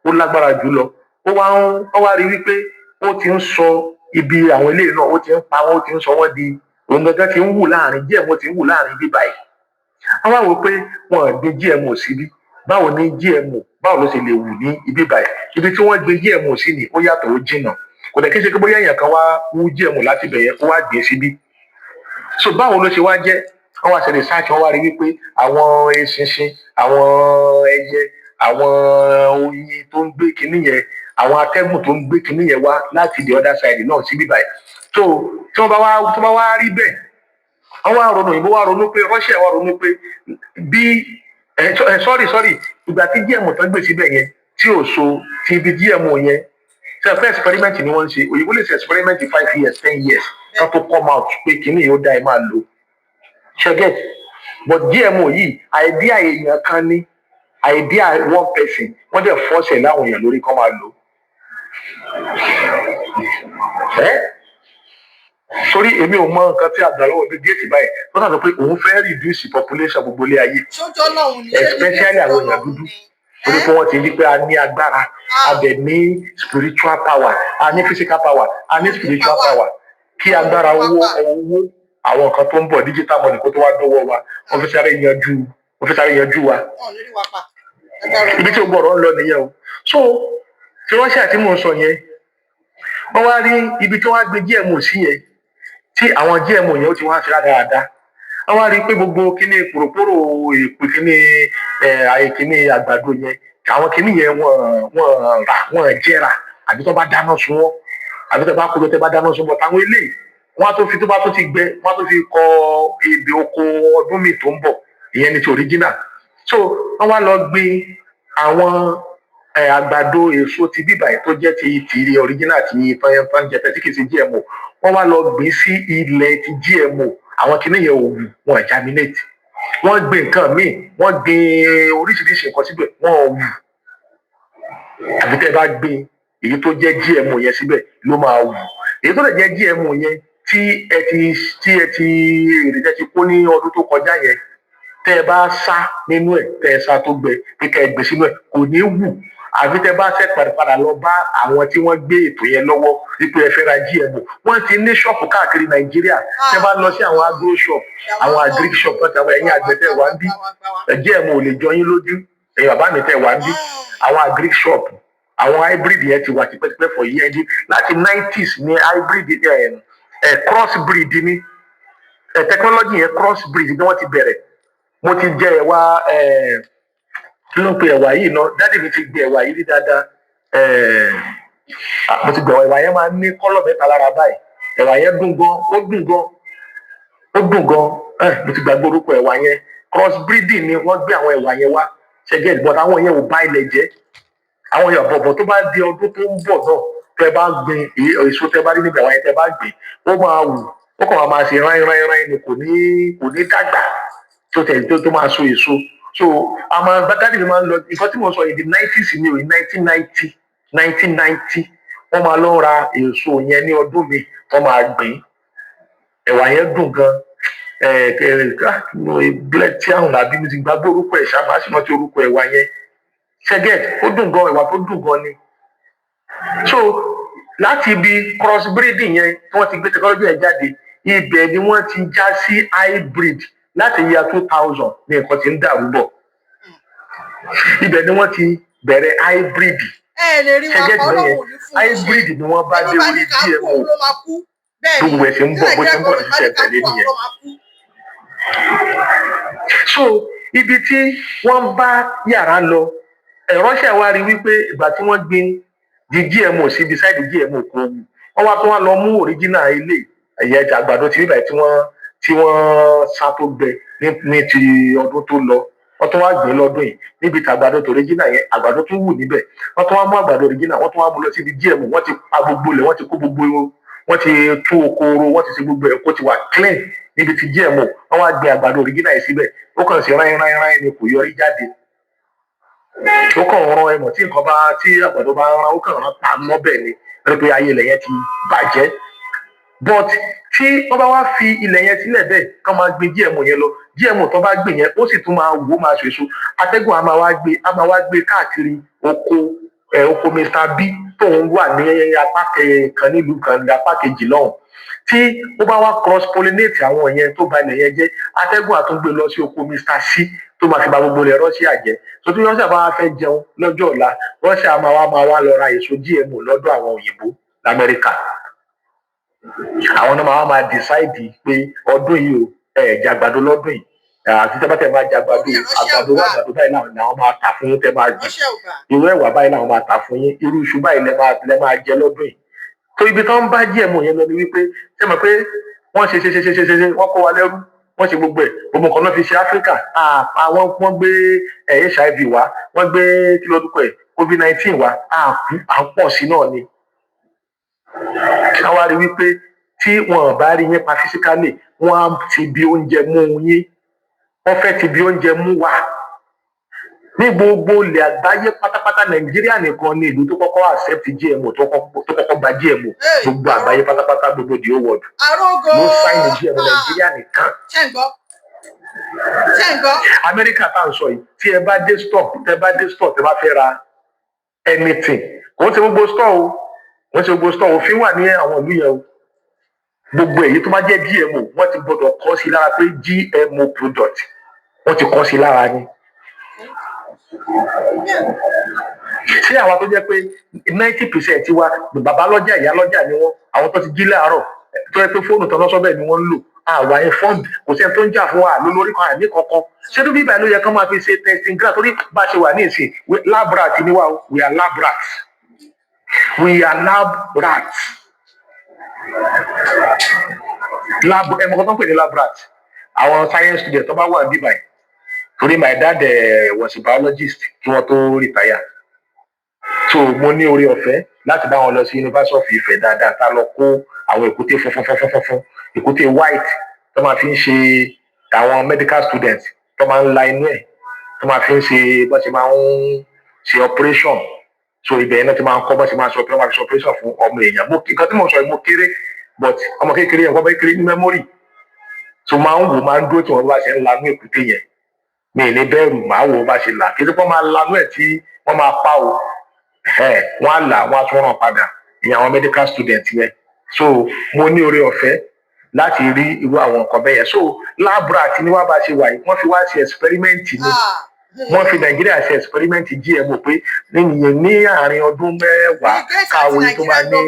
ó lágbára jùlọ. Ó wá rí wípé ó ti ń sọ ibi àwọn eléyìí náà, ó ti ń pa wọn, ó ti ń sọ wọn di òun gangan ti ń wù láàrin. GMO ti ń wù láàrin bí báyìí. Wọ́n wá wò pé wọn gbé GMO síbí, báwo ni GMO, báwo ló ṣe lè wù ní ibi báyìí? Ibi tí wọ́n gbé GMO sí ni ó yàtọ̀, ó jìnnà. Kò dẹ̀ kí ṣe pé bóyá èèyàn kan wá wú GMO láti ibẹ̀ yẹn, kó wá gbé síbí. So báwo ló ṣe wá jẹ́? Wọ́n wá ṣe research, wọ́n wá rí wípé àwọn eṣinṣin, àwọn ẹyẹ, àwọn oyin tó ń gbé kinní yẹn, àwọn atẹ́gùn tó ń gbé kinní yẹn wá láti the other side náà síbí báyìí. So tí wọ́n bá wá tó bá wá rí bẹ́ẹ̀, wọ́n wá ronú, òyìnbó wá ronú pé, Russia wá ronú pé bí ẹ, sorry, sorry, ìgbà tí GMO tó gbé síbẹ̀ yẹn tí ò so ti ibi GMO yẹn ṣe fẹ́, experiment ni wọ́n ń ṣe. Òyìnbó lè ṣe experiment 5 years, 10 years ká tó come out pé kinní yìí ó dá, ẹ máa lò. Ṣe get? But GMO yìí, idea èèyàn kan ní, idea one person, wọ́n dẹ̀ force ẹ̀ láwọn èèyàn lórí kọ́ máa lò ẹ́. Torí èmi ò mọ nǹkan tí àgbà lọ́wọ́ Bill Gates báyìí tó sọ pé òun fẹ́ reduce population gbogbo ilé ayé,
Sójọ́ lọ́hùn ni, ṣé
especially àwọn èèyàn dúdú, torí pé wọ́n ti rí pé a ní agbára, a dẹ̀ ní spiritual power, a ní physical power, a ní spiritual power. Kí agbára owó, owó àwọn nǹkan tó ń bọ̀, digital money, kó tó wá dọ́wọ́ wa, wọ́n fi sáré yanjú wa.
Wọn ò ní rí wa pa.
Ibi tí o gbọ́dọ̀ ń lọ nìyẹn o. So tí Russia tí mò ń sọ yẹn, wọ́n wá rí ibi tí wọ́n á gbé GMO sí yẹn, tí àwọn GMO yẹn ó ti wá ṣe rádaràda. Wọ́n wá rí i pé gbogbo kíní pòròpórò èpè, kíní ẹ̀ àyè, kíní àgbàdo yẹn, àwọn kíní yẹn, wọ́n rà, wọ́n jẹ́ra, àbí tó bá dáná sun wọ́n, àbí tó bá kó lọ, tó bá dáná sun bọ̀ táwọn eléyìí, wọ́n á tó fi, tó bá tó ti gbẹ, wọ́n á tó fi kọ ebè oko ọdún míì tó ń bọ̀. Ìyẹn ni ti original. So wọ́n wá lọ gbin àwọn àgbàdo, èso ti bíbà yìí tó jẹ́ ti original, ti tán jẹ tí kì í ṣe GMO, wọ́n wá lọ gbìn sí ilẹ̀ ti GMO. Àwọn kìíní yẹn ò wù, wọn germinate. Wọ́n gbin nǹkan míì, wọ́n gbin oríṣiríṣi nǹkan síbẹ̀, wọ́n ò wù. Àbí tẹ́ ẹ bá gbin èyí tó jẹ́ GMO yẹn síbẹ̀ ló máa wù. Èyí tó lè jẹ́ GMO yẹn tí ẹ ti èrè tẹ́ ti kó ní ọdún tó kọjá yẹn, tẹ́ ẹ bá sá nínú ẹ̀, tẹ́ ẹ sá tó gbẹ pé kẹ́ ẹ gbé sínú ẹ̀, kò ní wù, àfi tẹ́ bá ṣe padà lọ bá àwọn tí wọ́n gbé ètò yẹn lọ́wọ́ wípé ẹ fẹ́ ra GMO. Wọ́n ti ní shop káàkiri Nàìjíríà. Tẹ́ bá lọ sí àwọn agro shop, àwọn agric shop, tó ti àwọn ẹ̀yìn àgbẹ̀ tẹ́ wà ń bí, GMO ò lè jọ yín lójú. Ẹ̀yin bàbá mi tẹ́ wà ń bí, àwọn agric shop, àwọn hybrid yẹn ti wà tipẹ́tipẹ́ for years. Láti 90s ní hybrid ẹ̀ ẹ̀ cross breed ní ẹ̀ technology yẹn, cross breed ni wọ́n ti bẹ̀rẹ̀. Mo ti jẹ ẹ̀wà ẹ̀, kí ló ń pe ẹ̀wà yìí ná? Daddy mi ti gbé ẹ̀wà yìí rí dáadáa. Ẹ̀, mo ti gbé ẹ̀wà yẹn, máa ń ní colour mẹ́ta lára báyìí. Ẹ̀wà yẹn dùn gan, ó dùn gan, ó dùn gan. Ẹ̀, mo ti gbàgbé orúkọ ẹ̀wà yẹn. Cross breeding ni wọ́n gbé àwọn ẹ̀wà yẹn wá, ṣẹ́gẹ́, but àwọn yẹn ò bá ilẹ̀ jẹ́. Àwọn yẹn bọ̀bọ̀, tó bá di ọdún tó ń bọ̀ náà, tẹ́ bá gbin èso, tẹ́ bá rí níbi àwọn yẹn, tẹ́ bá gbìn, ó máa wù, ó kàn máa ṣe ráín ráín ráín ni, kò ní dàgbà tó tẹ̀ tó máa so èso. So àmọ́ daddy mi máa ń lọ, nǹkan tí mo sọ in the 90s ni o, in 1990, 1990, wọ́n máa lọ ra èso yẹn ní ọdún mi, wọ́n máa gbìn. Ẹ̀wà yẹn dùn gan. Ẹ ẹ blẹ tí àwọn àbí mi ti gbàgbé orúkọ ẹ̀ ṣá, màá sì rántí orúkọ ẹ̀wà yẹn. Ṣẹ́gẹ̀t, ó dùn gan, ẹ̀wà tó dùn gan ni. So láti ibi cross breeding yẹn tí wọ́n ti gbé technology yẹn jáde, ibẹ̀ ni wọ́n ti já sí hybrid. Láti year 2000 ní nǹkan ti ń dàrú bọ̀. Ibẹ̀ ni wọ́n ti bẹ̀rẹ̀ hybrid.
Ẹ lè rí wọn
Ṣẹ́gẹ̀t
kọ́
bẹ́yẹn?
lóhùn ní fún un ṣe.
Hybrid ni wọ́n bá dé
Ẹni bá
orí
ní ká kú,
GMO.
òun ló máa kú. Bẹ́ẹ̀ ni.
Gbogbo ẹ̀ ṣe ń bọ̀, bó ṣe ń bọ̀ ní ṣiṣẹ́ tẹ̀lé nìyẹn. So ibi tí wọ́n bá yàrá lọ, ẹ̀rọ ṣẹ̀ wá rí wípé ìgbà tí wọ́n gbin di GMO síbi side GMO, kò wù. Wọ́n wá tún wá lọ mú original ilé ẹ̀yẹ àgbàdo tí bíbáyìí tí wọ́n sá tó gbẹ ní ti ọdún tó lọ, wọ́n tún wá gbìn lọ́dún yìí níbi tí àgbàdo tó original yẹn, àgbàdo tún wù níbẹ̀. Wọ́n tún wá mú àgbàdo original, wọ́n tún wá mú lọ síbi GMO. Wọ́n ti pa gbogbo ilẹ̀, wọ́n ti kó gbogbo, Wọ́n ti tú okoro, wọ́n ti ṣe gbogbo ẹ̀ kó ti wà clean níbi tí GMO. Wọ́n wá gbin àgbàdo original yìí síbẹ̀, ó kàn sí ráín ráín ráín ni, kò yọrí jáde. Ó kàn rán ẹmọ tí nǹkan bá tí àgbàdo bá rán, ó kàn rán pa mọ́bẹ̀ ni rí pé ayé ilẹ̀ yẹn ti bàjẹ́. But tí wọ́n bá wá fi ilẹ̀ yẹn sílẹ̀ bẹ́ẹ̀, kán máa gbin GMO yẹn lọ, GMO tó bá gbìn yẹn, ó sì tún máa wò, ó máa ṣèso. Atẹ́gùn á máa wá gbé, á máa wá gbé káàkiri oko ẹ̀, oko Mr B tóun wà ní apá kan nílùú kan ní apá kejì lọ́hùn. Tí ó bá wá cross pollinate àwọn yẹn, tó ba ilẹ̀ yẹn jẹ́, atẹ́gùn á tún gbé lọ sí oko Mr C, tó máa fi ba gbogbo ilẹ̀ Russia jẹ́. Tó tí Russia bá wá fẹ́ jẹun lọ́jọ́ ọ̀la, Russia máa wá lọ ra èso GMO lọ́dọ̀ àwọn òyìnbó lamẹ́ríkà. Àwọn náà máa wá máa decide pé ọdún yìí o, ẹ jàgbàdo lọ́dún yìí, àti tẹ́ bá tẹ́ máa jàgbàdo, àgbàdo wà, àgbàdo báyìí làwọn máa tà fún yín tẹ́ máa gbìn, irú ẹ̀wà báyìí làwọn máa tà fún yín, irú iṣu báyìí lẹ máa jẹ lọ́dún yìí. Tó ibi tó ń bá GMO yẹn lọ ni wípé, ṣé mọ̀ pé wọ́n ṣe ṣe ṣe ṣe ṣe ṣe, wọ́n kó wa lẹ́rú, wọ́n ṣe gbogbo ẹ̀, gbogbo nǹkan náà fi ṣe Áfíríkà. Àwọn wọ́n gbé HIV wá, wọ́n gbé, kí ló dúpọ̀ ẹ̀, COVID-19 wá, àkú à ń pọ̀ sí náà ni. Ká wá rí wípé tí wọn bá rí yín pa physically, wọ́n á ti bí oúnjẹ mú yín. Wọ́n fẹ́ ti bí oúnjẹ mú wa ní gbogbo ilẹ̀ àgbáyé pátápátá. Nàìjíríà nìkan ní ìlú tó kọ́kọ́ accept GMO, tó kọ́kọ́ gba GMO. Gbogbo àgbáyé pátápátá, gbogbo the whole world
Arógo.
ló sign GMO, Nàìjíríà nìkan.
Ṣé ń gbọ́? Ṣé ń gbọ́?
Amẹ́ríkà tá à ń sọ yìí, tí ẹ bá dé store, tẹ bá dé store, tẹ bá fẹ́ ra anything, kò ń ṣe gbogbo store o, kò ń ṣe gbogbo store, òfin wà ní àwọn ìlú yẹn o. Gbogbo èyí tó bá jẹ́ GMO, wọ́n ti gbọ́dọ̀ kọ sí lára pé GMO product, wọ́n ti kọ sí lára ni. Ṣé àwa tó jẹ́ pé 90% wa, bàbá lọ́jà, ìyá lọ́jà ni wọ́n, àwọn tó ti jí láàárọ̀, tó yẹ pé fóònù tán lọ́sọ́bẹ̀ ni wọ́n ń lò, àwa informed, kò sẹ́ni tó ń jà fún wa lórí kan àní kankan. Ṣé tó bíbá ló yẹ kán máa fi ṣe testing ground? Torí bá a ṣe wà ní ìsìn, lab rat ni wa o. We are lab rats, we are lab rats. Lab, ẹ mọ̀ kọ́ tó ń pè ní lab rat? Àwọn science student tó bá wà níbí báyìí, torí my dad was a biologist kí wọ́n tó retire, so mo ní oore ọ̀fẹ́ láti bá wọn lọ sí University of Ife dáadáa, tá a lọ kó àwọn èkúté funfun funfun funfun, èkúté white tó máa fi ń ṣe àwọn medical students tó máa ń la inú ẹ̀, tó máa fi ń ṣe bó ṣe máa ń ṣe operation. So ibẹ̀ yẹn náà ti máa ń kọ́ bó ṣe máa ṣe operation, máa fi ṣe operation fún ọmọ èèyàn. Mo nǹkan tí mo sọ yìí, mo kéré, but ọmọ kékeré yẹn, wọ́n bá kékeré ní memory, so máa ń wò, máa ń dúró tí wọ́n bá ṣe ń lanú èkúté yẹn. Mi ì ní bẹ̀rù, máa wò ó bá ṣe là kí ló pọ́n máa lanú ẹ̀ tí wọ́n máa pa o. Wọ́n á là, wọ́n á tún ràn padà, ìyẹn àwọn medical student yẹn. So mo ní oore ọ̀fẹ́ láti rí irú àwọn nǹkan bẹ́ẹ̀ yẹn. So lab rat ni wọ́n bá ṣe wà yìí. Wọ́n fi wá ṣe experiment ni. Wọ́n fi Nàìjíríà ṣe experiment GMO pé nìyẹn ní àárín ọdún 10 káwo iye tó máa ní,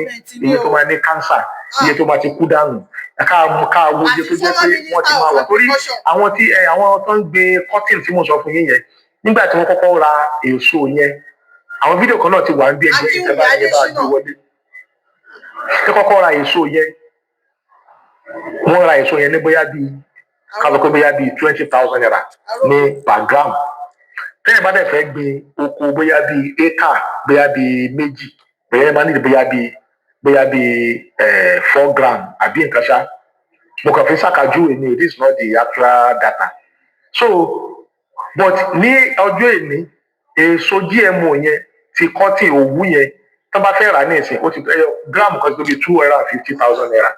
iye tó máa ní cancer, iye tó máa ti kú dànù, káwo iye tó jẹ́ pé wọ́n ti máa wà. Torí àwọn tí ẹ àwọn tó ń gbin cotton tí mo sọ fún yín yẹn, nígbà tí wọ́n kọ́kọ́ ra èso yẹn, àwọn fídíò kan náà ti wà ń bí ẹgbẹ́ ìjọba yẹn bá gbé wọlé tí kọ́kọ́ ra èso yẹn. Wọ́n ra èso yẹn ní bóyá bíi, ká lọ pé bóyá bíi ₦20,000 ní per gram. Tẹ́yìn bá dẹ̀ fẹ́ gbin oko bóyá bíi acre, bóyá bíi 2, bóyá ẹ máa nílò bóyá bíi 4 gram àbí nǹkan ṣá. Mo kàn fi ṣàkàjúwe ni, this is not the actual data. So but ní ọjọ́ èní, èso GMO yẹn ti cotton, òwú yẹn, tó bá fẹ́ rà ní ìsìn, ó ti ẹyọ gram kan tó bí ₦250,000.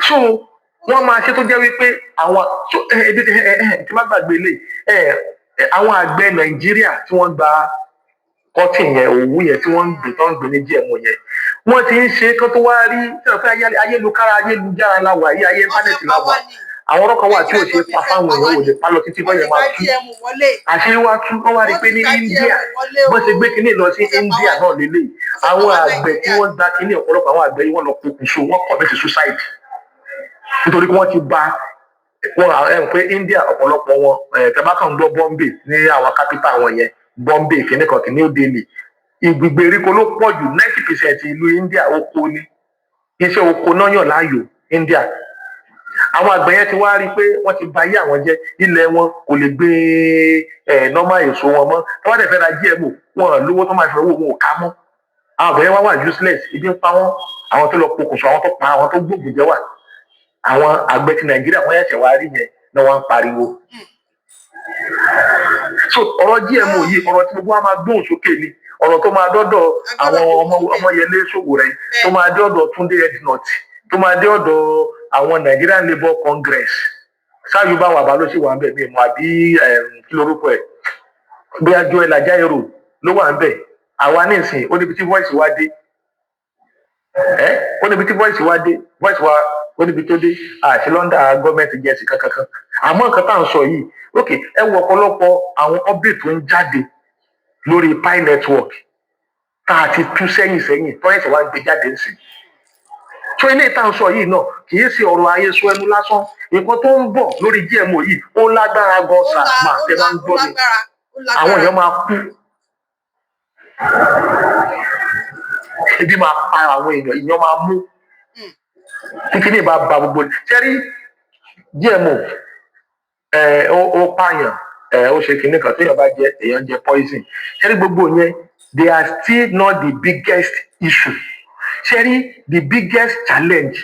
So wọ́n máa ṣe tó jẹ́ wípé àwọn so ẹ ẹ ẹ ẹ tí má gbàgbé lè ẹ àwọn àgbẹ̀ Nàìjíríà tí wọ́n gba cotton yẹn, òwú yẹn, tí wọ́n ń gbìn, tó ń gbìn ní GMO yẹn, wọ́n ti ń ṣe kán tó wá rí tí wọ́n fẹ́. Ayélujára la wà yí, ayé íńtánẹ́ẹ̀tì la wà. Àwọn ọ̀rọ̀ kan wà tí ò ṣe pa fáwọn èèyàn, ò lè pa lọ títí bọ́yẹn máa tú, àṣírí wá tú. Wọ́n wá rí i pé ní India, bọ́n ṣe gbé kinní lọ sí India náà lélẹ̀, àwọn àgbẹ̀ tí wọ́n gba kinní, ọ̀pọ̀lọpọ̀ àwọn àgbẹ̀ yìí, wọ́n lọ pokùnso, wọ́n commit suicide, nítorí pé wọ́n ti ba wọn ẹ̀ pé India, ọ̀pọ̀lọpọ̀ wọn ẹ̀ tẹ́ bá kàn ń gbọ́ Bombay ní àwọn capital wọn yẹn, Bombay kìíní kan, kìíní Delhi, ìgbèríko ló pọ̀ jù. 90% ìlú India, oko ni iṣẹ́ oko náà yàn láàyò India. Àwọn àgbẹ̀ yẹn ti wá rí i pé wọ́n ti ba ayé àwọn jẹ́, ilẹ̀ wọn kò lè gbé ẹ̀ normal èso wọn mọ́. Tí wọ́n dẹ̀ fẹ́ ra GMO, wọn lówó tó máa fi owó wọn ò ká mọ́. Àwọn àgbẹ̀ yẹn wá wà useless, ibi ń pa wọ́n, àwọn tó lọ pokùnso, àwọn tó pa, àwọn tó gbógun jẹ wà. Àwọn àgbẹ̀ ti Nàìjíríà, wọ́n ṣẹ̀ṣẹ̀ wá rí yẹn náà, wọ́n ń pariwo. So ọ̀rọ̀ GMO yìí, ọ̀rọ̀ tí gbogbo wa máa gbóhùn sókè ni, ọ̀rọ̀ tó máa dọ́dọ̀ àwọn ọmọ Ọmọyẹlé Sowore, tó máa dé ọ̀dọ̀ Túndé Ednut, tó máa dé ọ̀dọ̀ àwọn Nigerian Labour Congress. Sáyùbá wàbá ló sì wà ń bẹ̀ mí mọ́, àbí kí lorúkọ ẹ̀, bóyá Joel Ajaero ló wà ń bẹ̀. Àwa nísìn, ó níbi tí voice wa dé ẹ, ó níbi tí voice wa dé, voice wa ó níbi tó dé àti London government agency kankankan. Àmọ́ nǹkan tá à ń sọ yìí, ok, ẹ wo ọ̀pọ̀lọpọ̀ àwọn update tó ń jáde lórí Pi Network tá a ti tú sẹ́yìn sẹ́yìn, tó ẹ̀sẹ̀ wá ń gbé jáde ń sìn. So ilé ìta ń sọ yìí náà kì í ṣe ọ̀rọ̀ ayé sọ ẹnu lásán. Nǹkan tó ń bọ̀ lórí GMO yìí, ó lágbára gan
Ó
sà
la
máa
ó
tẹ
la
bá ń
ó
gbọ́ mi,
lágbára, ó
àwọn
lágbára.
èèyàn máa kú, ebi máa pa àwọn èèyàn, ìyàn máa mú kíkíní bá ba gbogbo ṣẹ́rí. GMO ẹ, ó pààyàn ẹ, ó ṣe kinní kan, téèyàn bá jẹ, èèyàn jẹ poison. Ṣẹ́rí gbogbo yẹn, they are still not the biggest issue. Ṣẹ́rí the biggest challenge,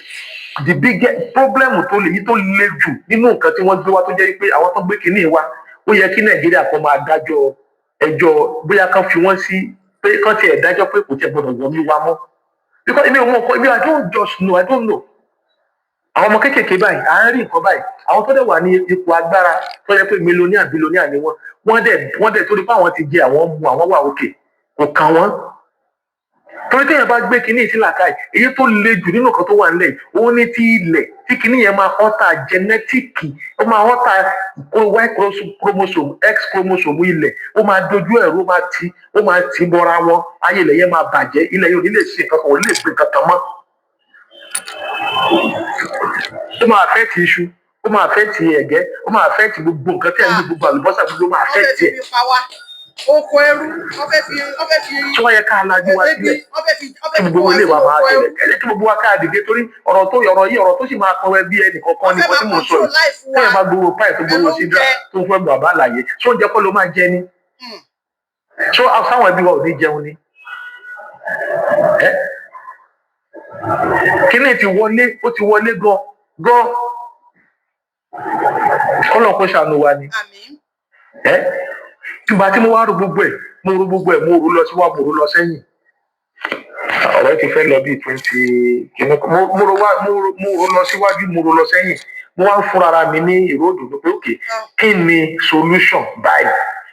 the biggest problem tó lè yí tó le jù nínú nǹkan tí wọ́n gbé wá, tó jẹ́ pé àwọn tó gbé kinní wá, ó yẹ kí Nàìjíríà kan máa dájọ́ ẹjọ́, bóyá kán fi wọ́n sí pé kán tiẹ̀ dájọ́ pé kò tiẹ̀ gbọdọ̀ wọ́n mi wá mọ́, because èmi ò mọ nǹkan, èmi, I don't just know, I don't know. Àwọn ọmọ kéékèèké báyìí, à ń rí nǹkan báyìí, àwọn tó dẹ̀ wà ní ipò agbára, tó yẹ pé millionaire, billionaire ni wọ́n, wọ́n dẹ̀ torí pé àwọn ti jẹ, àwọn mu, àwọn wà òkè, kò kàn wọ́n. Torí téèyàn bá gbé kinní sí làákàyè, èyí tó le jù nínú nǹkan tó wà nílẹ̀ yìí, òun ní ti ilẹ̀ tí kinní yẹn máa alter genetic, ó máa alter Y chromosome, X chromosome ilẹ̀, ó máa dojú ẹ̀rọ, ó máa ti bọ́ra wọn, ayé ilẹ̀ yẹn máa bàjẹ́, ilẹ̀ yẹn ò ní lè ṣe nǹkan kan, ò ní lè gbé nǹkan kan mọ́. Ó máa affect iṣu, ó máa affect ẹ̀gẹ́, ó máa affect gbogbo nǹkan tí ẹ̀ ń gbé, gbogbo àlùbọ́sà, gbogbo máa
Wọ́n fẹ́
affect
fi
ẹ̀.
fi pa wá, oko ẹrú, wọ́n fẹ́ fi
Tí wọ́n yẹ ká lajú wa
ebi
sílẹ̀
wọ́n fẹ́
kí
fi kó
gbogbo
wa
ilé wa
sínú
máa
oko ẹrú.
ṣẹlẹ̀, ẹ jẹ́ kí gbogbo wa ká dìde, torí ọ̀rọ̀ tó ọ̀rọ̀ yìí, ọ̀rọ̀ tó sì máa pọn ẹbí ẹnì kọ̀ọ̀kan
Wọ́n
ní
fẹ́
nǹkan tí
máa
mò ń sọ
control
yìí.
life wa
Tẹ́yẹ̀ bá gbowó páì tó
pẹ̀lú
gbowó sídra
oúnjẹ.
tó ń fẹ́ bàbá àlàyé, ṣé oúnjẹ kọ́ ló máa jẹ ni? Ṣé sáwọn ẹbí wa ò ní jẹun ni? Ẹ kíní ti wọlé, ó ti wọlé gan gan, kọ́lọ̀ kó ṣàánú wa ni.
Àmín.
Ẹ tìgbà tí mo wá ro gbogbo ẹ̀, mo ro gbogbo ẹ̀, mo ro lọ síwájú, mo ro lọ sẹ́yìn, ọ̀rọ̀ ti fẹ́ lọ bíi 20 kìíní kan. Mo ro wá, mo ro lọ síwájú, mo ro lọ sẹ́yìn, mo wá ń fúnra ara mi ní ìró òdòdó pé ok, kí ni solution báyìí,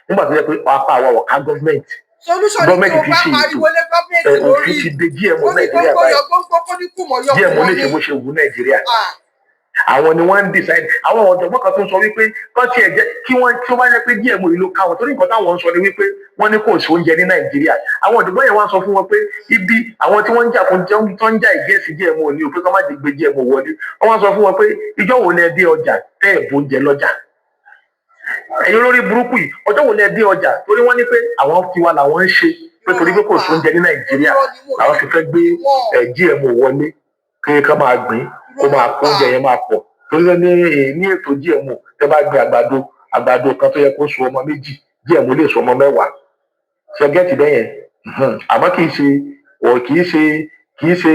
nígbà tó yẹ pé apá àwa ọ̀ka government
Solution ni
government
kí o
ti
bá
ṣe ètò
pariwo lé gọ́ọ̀mẹ̀ntì
ẹ,
lórí.
òfin ti de GMO
Ó ní
Nàìjíríà
gbogbo
báyìí.
yọ gbogbo kó ní kùmọ̀ yọ
GMO
kùmọ̀
lè ṣe
ní.
bó ṣe wù Nàìjíríà. Àwọn ni wọ́n ń decide. Àwọn ọ̀jọ̀gbọ́n kan tó ń sọ wípé kán tiẹ̀ jẹ́ kí wọ́n, tí ó bá jẹ́ pé GMO yìí ló ká wọn, torí nǹkan táwọn ń sọ ni wípé wọ́n ní kò sí oúnjẹ ní Nàìjíríà. Àwọn ọ̀jọ̀gbọ́n yẹn wá ń sọ fún wọn pé ibi àwọn tí wọ́n ń jà fún jẹun, tó ń jà against GMO ní òfin kan má ti gbé GMO wọlé, wọ́n wá sọ fún wọn pé ìjọ́ wo ni ẹ dé ọjà tẹ́ ẹ̀ bóúnjẹ lọ́jà, ẹ̀yin olórí burúkú yìí? Ọjọ́ wo ni ẹ dé ọjà? Torí wọ́n ní pé àwọn tiwa làwọn ń ṣe, pé torí pé kò sí oúnjẹ ní Nàìjíríà làwọn fi fẹ́ gbé ẹ̀ GMO wọlé, kí ká máa gbìn, kó máa kó oúnjẹ yẹn máa pọ̀, torí pé ní ètò GMO, tẹ́ bá gbin àgbàdo, àgbàdo kan tó yẹ kó so ọmọ 2, GMO lè so ọmọ 10. Ṣe get bẹ́ẹ̀ yẹn? Àmọ́ kì í ṣe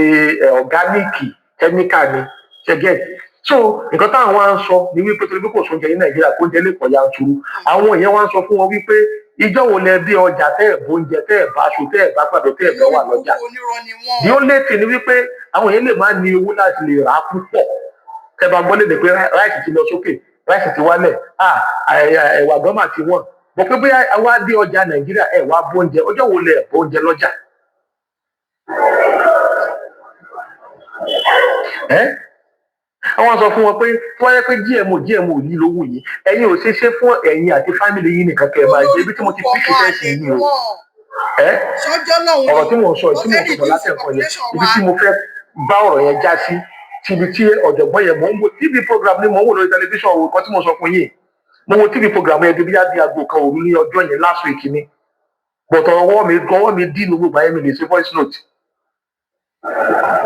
organic, chemical ni. Ṣe get? So nǹkan táwọn wá ń sọ ni wípé torí pé kò sóúnjẹ ní Nàìjíríà, kó oúnjẹ lè pọ̀ yanturu, àwọn èèyàn wá ń sọ fún wọn wípé ìjọ́ wo lẹ dé ọjà tẹ́ ẹ̀ bóúnjẹ, tẹ́ ẹ̀ bá aṣọ, tẹ́ ẹ̀ bá gbàdo, tẹ́ ẹ̀ bẹ́ wà lọ́jà?
Onírọ́ ni wọ́n.
The only thing ni wípé àwọn èèyàn lè má ní owó láti lè rà á púpọ̀. Tẹ́ bá gbọ́ lédè pé rice ti lọ sókè, rice ti wálẹ̀, ah, ẹ̀wà gọ́mà ti wọ́n bọ̀, pé bóyá wá dé ọjà Nàìjíríà, ẹ̀ wá bóúnjẹ, ọjọ́ wo lẹ bóúnjẹ lọ́jà? Ẹ́ àwọn sọ fún wọn pé tí wọ́n yẹ pé GMO GMO yìí lówó yìí, ẹ̀yin ò ṣe ṣe fún ẹ̀yin àti family yìí nìkan kẹ́ ẹ máa jẹ. Ibi tí mo ti pick sense yìí o, ẹ́
Sọ́jọ́ lọ́hùn.
ọ̀rọ̀ tí mò ń sọ, tí mò ń sọ látẹ̀kọ́ yẹn, ibi tí mo fẹ́ bá ọ̀rọ̀ yẹn já sí, tíbi tí ọ̀jọ̀gbọ́n yẹn, mò ń wo TV program ni mò ń wò lórí tẹlifíṣàn òwò kan tí mo sọ fún yín. Mo wo TV program yẹn bí bí aago 1 òru ní ọjọ́ yẹn last week ni, but ọwọ́ mi dín ní gbogbo ayé mi lè ṣe voice note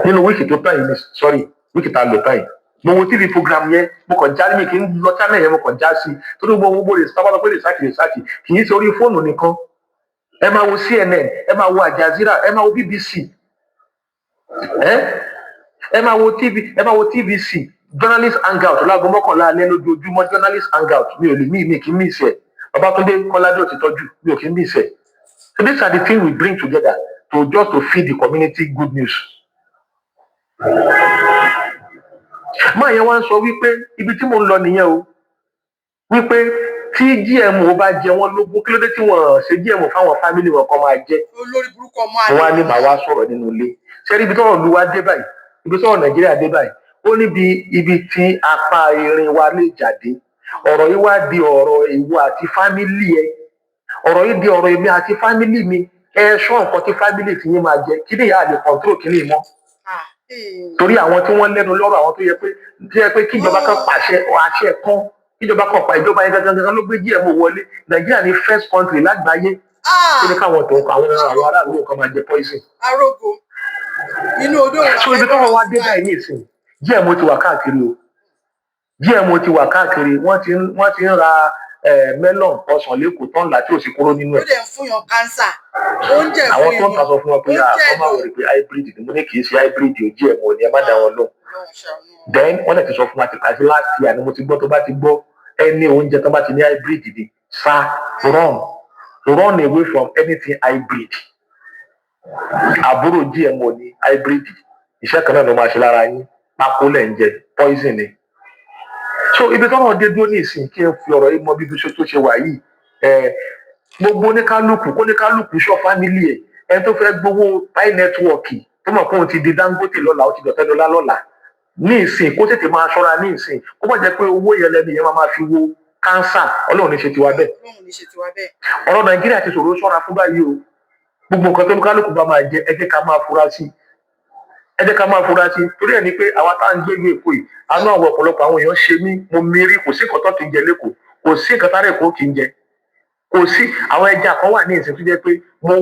nínú week tó tán yìí ni, sorry, week tá a lò tán yìí. Mo wo TV program yẹn, mo kàn já mi kì í lọ channel yẹn, mo kàn já sí, torí gbogbo lè sábà lọ pé research, research kì í ṣe orí fóònù nìkan. Ẹ máa wo CNN, ẹ máa wo Al Jazeera, ẹ máa wo BBC, ẹ máa wo TV, ẹ máa wo TVC Journalist Hangout láago 11 alẹ́ lójoojúmọ́. Journalist Hangout, mi ò lè mí mi kì í miss ẹ̀. Babátúndé Kọ́ládé Òtítọ́jú, mi ò kì í miss ẹ̀. So these are the things we bring together to just to feed the community good news. Máa yẹn wá ń sọ wípé ibi tí mò ń lọ nìyẹn o, wípé tí GMO bá jẹ wọn lógún, kí ló dé tí wọn ṣe GMO fáwọn family wọn kan máa jẹ?
Olórí burúkú ọmọ.
Mo wá ní màá wá sọ̀rọ̀ nínú ilé. Ṣé ibi tọ́rọ̀ lu wa dé báyìí, ibi tọ́rọ̀ Nàìjíríà dé báyìí, ó níbi ibi tí apá irin wa lè jáde. Ọ̀rọ̀ yìí wá di ọ̀rọ̀ ìwọ àti family ẹ, ọ̀rọ̀ yìí di ọ̀rọ̀ èmi àti family mi. Ẹ ṣọ́ nǹkan tí family ti yín máa jẹ. Kí ni ìyá lè control kí ni mọ́? Torí àwọn tí wọ́n lẹ́nu lọ́rọ̀, àwọn tó yẹ pé kíjọba kan pàṣẹ àṣẹ kan, kíjọba kan pa ìjọba yẹn gangan gangan ló gbé GMO wọlé. Nàìjíríà ní first country lágbàáyé tó ní káwọn tó ń kọ àwọn aráàlú kan máa jẹ poison.
Arógo inú odò.
So ibi tọ́wọ́ wá dé báyìí ní ìsìn, GMO ti wà káàkiri o, GMO ti wà káàkiri. Wọ́n ti ń ra melon, ọsàn l'Ékòó tán là tí ò sí kúrò nínú
Ó
ẹ̀.
dẹ̀ ń fún yàn cancer, oúnjẹ
Àwọn
fún
tó ń ta sọ fún wọn pé
Oúnjẹ
àwọn máa wọlé pé hybrid ni. Mo ní kì í ṣe hybrid o, GMO ni, ẹ má dá wọn lóhùn. Then wọ́n lè ti sọ fún wa àti last year ni mo ti gbọ́, tó bá ti gbọ́ ẹni oúnjẹ tó bá ti ní hybrid ni, sá, run, run away from anything hybrid. Àbúrò GMO ni hybrid. Iṣẹ́ kan náà ló máa ṣe lára yín. Pákó lẹ̀ ń jẹ, poison ni. So ibi tọ́rọ̀ dé dúró ní ìsìn, kí n fi ọ̀rọ̀ yìí mọ bíbi tó ṣe wà yìí, gbogbo oníkálukú, kóníkálukú ṣọ́ family ẹ̀. Ẹni tó fẹ́ gbowó Pi Network, tó mọ̀ pé òun ti di Dangote lọ́la, ó ti dọ̀tẹ́ dọ́là lọ́la ní ìsìn, kó tètè máa ṣọ́ra ní ìsìn, kó má jẹ́ pé owó yẹn lẹ́nu yẹn máa fi wo cancer. Ọlọ́run ní ṣe tiwa bẹ́ẹ̀.
Ọlọ́run ní ṣe tiwa bẹ́ẹ̀.
Ọ̀rọ̀ Nàìjíríà ti ṣòro ṣọ́ra fún báyìí o. Gbogbo nǹkan tó ní kálukú bá máa jẹ, ẹ jẹ́ ká máa fura sí, ẹ jẹ́ ká máa fura sí. Torí ẹ̀ ni pé àwa tá à ń gbé ìlú Èkó yìí, àánú àwọn ọ̀pọ̀lọpọ̀ àwọn èèyàn ṣe mí. Mo mérí, kò sí nǹkan tó kì í jẹ l'Ékòó, kò sí nǹkan tára Èkó kì í jẹ, kò sí. Àwọn ẹja kan wà ní ìsìn tó jẹ́ pé mo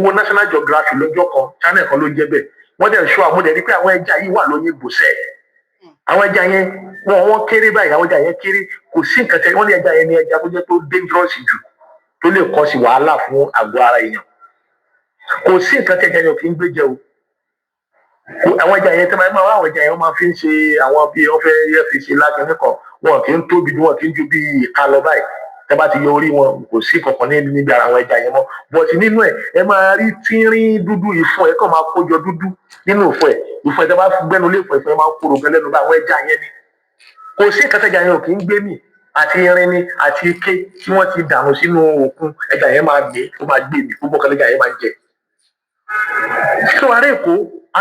wo National Geography lọ́jọ́ kan, channel kan ló ń jẹ́ bẹ́ẹ̀. Wọ́n dẹ̀ ṣọ́ àwọn dẹ̀ rí pé àwọn ẹja yìí wà lóyún ìgbòsẹ̀. Àwọn ẹja yẹn, wọ́n kéré báyìí. Àwọn ẹja yẹn kéré, kò sí nǹkan tẹ. Wọ́n ní ẹja yẹn ní ẹja tó jẹ́ pé ó dangerous jù, tó lè kọ́ sí wàhálà fún àgọ́ ara èèyàn. Kò sí nǹkan tí ẹja yẹn ò kí ń gbé jẹ o. Àwọn ẹja yẹn, tẹ́ máa máa wá àwọn ẹja yẹn, wọ́n máa fi ń ṣe àwọn bí wọ́n fẹ́ yẹ fi ṣe lákẹ́ni kan. Wọn kì í tóbi, wọn kì í ju bí ìka lọ báyìí. Tẹ́ bá ti yọ orí wọn, kò sí kankan ní níbi ara àwọn ẹja yẹn mọ́. But nínú ẹ̀, ẹ máa rí tínrín dúdú. Ìfun ẹ̀ kàn máa kójọ dúdú nínú ìfun ẹ̀. Ìfun ẹ̀, tẹ́ bá gbẹ́nu lé ìfun, ìfun ẹ̀ máa ń kóró gan lẹ́nu bá. Àwọn ẹja yẹn ni kò sí nǹkan tẹ́ja yẹn ò kì í gbé mì, àti irin ni àti ike tí wọ́n ti dànù sínú òkun, ẹja yẹn máa gbé, ó máa gbé mì. Gbogbo nǹkan lẹ́ja yẹn máa ń jẹ. So ará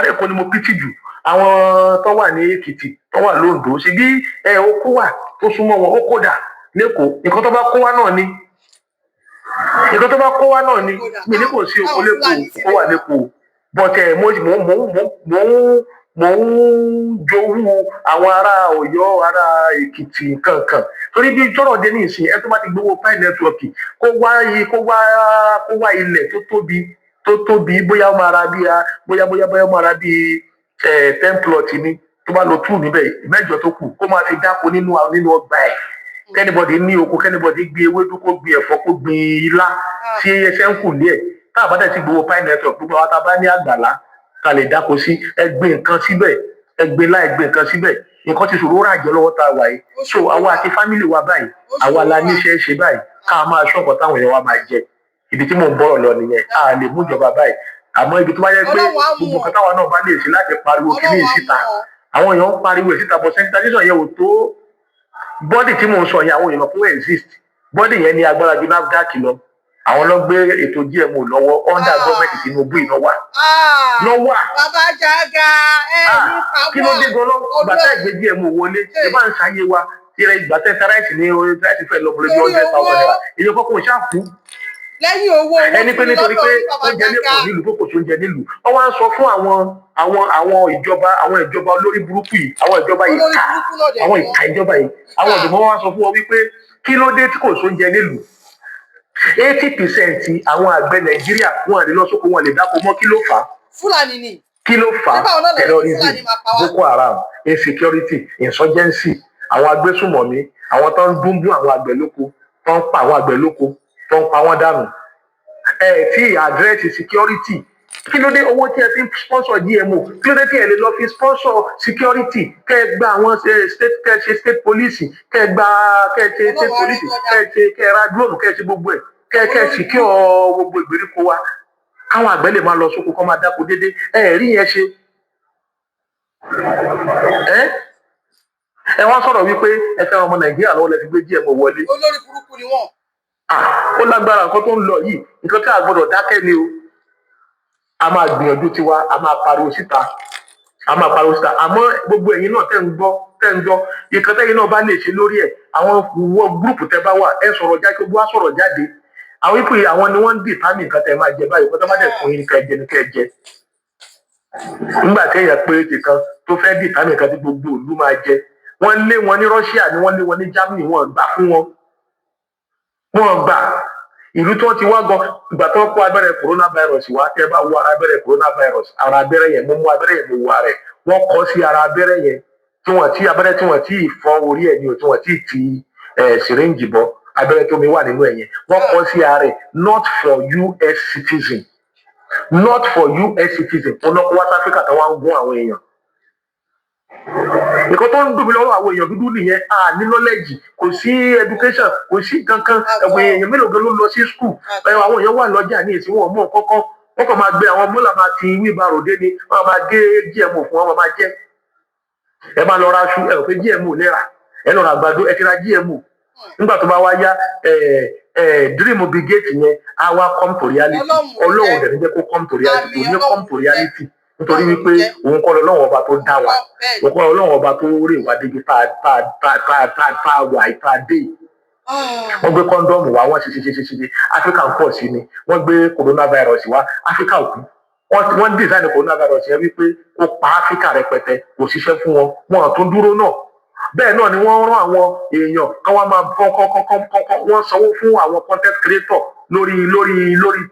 Èkó ni mo pity jù. Àwọn tó wà ní Èkìtì, tó wà lóńdó, ṣe bí ẹ oko wà tó súnmọ́ wọn, ó kódà l'Ékòó, nǹkan tó bá kó wá náà ni, nǹkan tó bá kó wá náà ni. Mi ní kò sí oko l'Ékòó, ó wà l'Ékòó, but ẹ mo ń jowú àwọn ará Ọ̀yọ́, ará Èkìtì, nǹkan kan, torí bí tọ́rọ̀ dé ní ìsìn, ẹ tó bá ti gbowó Pi Network, kó wá ilẹ̀ tó tóbi, tó tóbi, bóyá ó máa ra bí a bóyá bóyá bóyá ó máa ra bí 10 plot ni. Tó bá lọ two níbẹ̀, mẹ́jọ tó kù, kó máa fi dáko nínú ọgbà ẹ̀. Kí anybody ní oko, kí anybody gbin ewédú, kó gbin ẹ̀fọ́, kó gbin ilá sí ẹsẹ̀ ń kù ní ẹ̀. Tá a bá dẹ̀ ti gbowó Pi Network, gbogbo àwọn tá a bá ní àgbàlá ká lè dáko sí, ẹ gbin nǹkan síbẹ̀, ẹ gbin láì gbin nǹkan síbẹ̀. Nǹkan ti ṣòro rà jẹ́ lọ́wọ́ tá a wà yìí. So àwa àti family wa báyìí, àwa la níṣẹ́ ṣe báyìí, ká máa ṣọ́ nǹkan táwọn èèyàn wa máa jẹ. Ibi tí mò ń bọ̀rọ̀ lọ nìyẹn. A lè mú ìjọba báyìí, àmọ́ ibi tó bá yẹ pé
Ọlọ́run á mú
gbogbo
wọn.
nǹkan táwa náà bá lè ṣe láti pariwo kíní
Ọlọ́run á
síta,
mú wọn.
àwọn èèyàn ń pariwo ẹ̀ síta, but sensitization yẹn ò tó. Body tí mò ń sọ yẹn, àwọn èèyàn kó exist. Body yẹn ní agbára ju NAFDAC lọ. Àwọn ló gbé ètò GMO lọ́wọ́ under gọ́ọ̀mẹ̀ntì Tinubu yìí náà wà lọ́wọ́.
Bàbá Jàgà, ẹ ní
Kí ló dé gan-an gbàtà ìgbé GMO wọlé? Ẹ bá ń ṣayé wa tirẹ̀. Ìgbà tẹ́ ta rice ní orí rice fẹ́ lọ bọ̀lẹ́ bí 100,000 naira, èyí kọ́kọ́ ṣáà kú.
Lẹ́yìn owó owó
Ẹni pé
fún mi
nítorí
lọ́dọ̀
pé
yín, bàbá
oúnjẹ
Jàgà.
lẹ́kọ̀ọ́ nílùú, pé kò sí oúnjẹ nílùú, wọ́n wá ń sọ fún àwọn ìjọba, àwọn ìjọba olórí burúkú yìí, àwọn ìjọba
Olórí
ìka,
burúkú náà dẹ̀
àwọn
ni wọ́n.
ìka ìjọba yìí, àwọn ìjọba wọn wá sọ fún wọn wípé kí ló dé tí kò sóúnjẹ nílùú? 80% àwọn àgbẹ̀ Nàìjíríà, wọn lè lọ sóko, wọn lè dáko mọ́. Kí ló fà á?
Fúlàní ni.
Kí ló fà
Ṣé báwọn
á?
náà lè
Terrorism,
Fúlàní máa pa wá?
Boko Haram, insecurity, insurgency, àwọn agbésùmọ̀mí, àwọn tó ń dúnbú àwọn àgbẹ̀ lóko, tó ń pa àwọn àgbẹ̀ lóko, tó ń pa wọ́n dànù. Ẹ tí address security, kí ló dé? Owó tí ẹ fi ń sponsor GMO, kí ló dé tí ẹ lè lọ fi sponsor security, kẹ ẹ gba àwọn state, kẹ ẹ ṣe state police, kẹ ẹ gba, kẹ ẹ ṣe state police, kẹ ẹ ṣe, kẹ ẹ ra drone, kẹ ẹ ṣe gbogbo ẹ, kẹ ẹ secure gbogbo ìgbèríko wa, káwọn àgbẹ̀ lè máa lọ sóko, kọ́ máa dáko déédéé? Ẹ rí yẹn ṣe. Ẹ wọ́n sọ̀rọ̀ wípé ẹ fẹ́ ọmọ Nàìjíríà lọ́wọ́ lẹ fi gbé GMO wọlé.
Olórí burúkú ni wọ́n.
Ah, ó lágbára. Nǹkan tó ń lọ yìí, nǹkan tí a gbọ́dọ̀ dákẹ́ ni o. A máa gbìyànjú tiwa, a máa pariwo síta, a máa pariwo síta. Àmọ́ gbogbo ẹ̀yin náà tẹ́ ń gbọ́, nǹkan tẹ́yin náà bá lè ṣe lórí ẹ̀, àwọn wọ group tẹ́ bá wà, ẹ sọ̀rọ̀ jáde, gbogbo wa sọ̀rọ̀ jáde. Àwọn ipò yìí, àwọn ni wọ́n ń determine nǹkan tẹ́ máa jẹ báyìí. Kó tó má dẹ̀ fún yín ní kẹ́ jẹ ní kẹ́ jẹ. Nígbà téèyàn péréte kan tó fẹ́ determine nǹkan tí gbogbo ìlú máa jẹ, wọ́n lé wọn ní Russia ni wọ́n lé wọn ní Germany, wọ́n gbà fún wọn, wọ́n gbà. Ìlú tí wọ́n ti wá gan, ìgbà tí wọ́n kó abẹ́rẹ́ coronavirus wá, tẹ́ bá wo ara abẹ́rẹ́ coronavirus, ara abẹ́rẹ́ yẹn, mo mú abẹ́rẹ́ yẹn, mo wo ara ẹ̀, wọ́n kọ́ sí ara abẹ́rẹ́ yẹn tí wọ́n ti abẹ́rẹ́ tí wọ́n ti fọ́ orí ẹ̀ ní o, tí wọ́n ti ti syringe bọ́ abẹ́rẹ́ tó mi wà nínú ẹ̀ yẹn, wọ́n kọ́ sí ara ẹ̀, "Not for US citizen, not for US citizen." Wọn náà kó wá sí Áfíríkà tó wá ń gún àwọn èèyàn. Nǹkan tó ń dùn mí lọ́rọ̀ àwọn èèyàn dúdú nìyẹn. A ní knowledge, kò sí education, kò sí kankan. Ẹ̀wọ̀n èèyàn mélòó gan ló lọ sí school? Àwọn èèyàn wà lọ́jà ní ìsìn, wọn mọ̀ kọ́kọ́, wọ́n kàn máa gbé àwọn mọ́là, máa ti wheelbarrow dé ni, wọ́n máa gé GMO fún wọn, máa jẹ́. Ẹ máa lọ ra aṣu, ẹ ò pé GMO lẹ́ra, ẹ lọ ra àgbàdo, ẹ ti ra GMO. Nígbà tó bá wá yá, ẹ ẹ dream Bill Gates yẹn á wá come to reality. Ọlọ́run dẹ̀ ní jẹ́ kó come to reality, kò ní come to reality, nítorí wípé òun kọ́ lọ́wọ́ ọba tó dá wa, òun kọ́ lọ́wọ́ ọba tó rè wá débi tá a wà, tá a dé. Wọ́n gbé condom wá, wọ́n ṣe ṣe ṣe ṣe ṣe, Áfíríkà ń pọ̀ sí ni. Wọ́n gbé coronavirus wá, Áfíríkà ò kú. Wọ́n design coronavirus yẹn wípé kó pa Áfíríkà rẹpẹtẹ, kò ṣiṣẹ́ fún wọn, wọn tún dúró náà. Bẹ́ẹ̀ náà ni wọ́n rán àwọn èèyàn kán wá máa kọ́ kọ́ kọ́ kọ́ kọ́. Wọ́n sanwó fún àwọn content creator lórí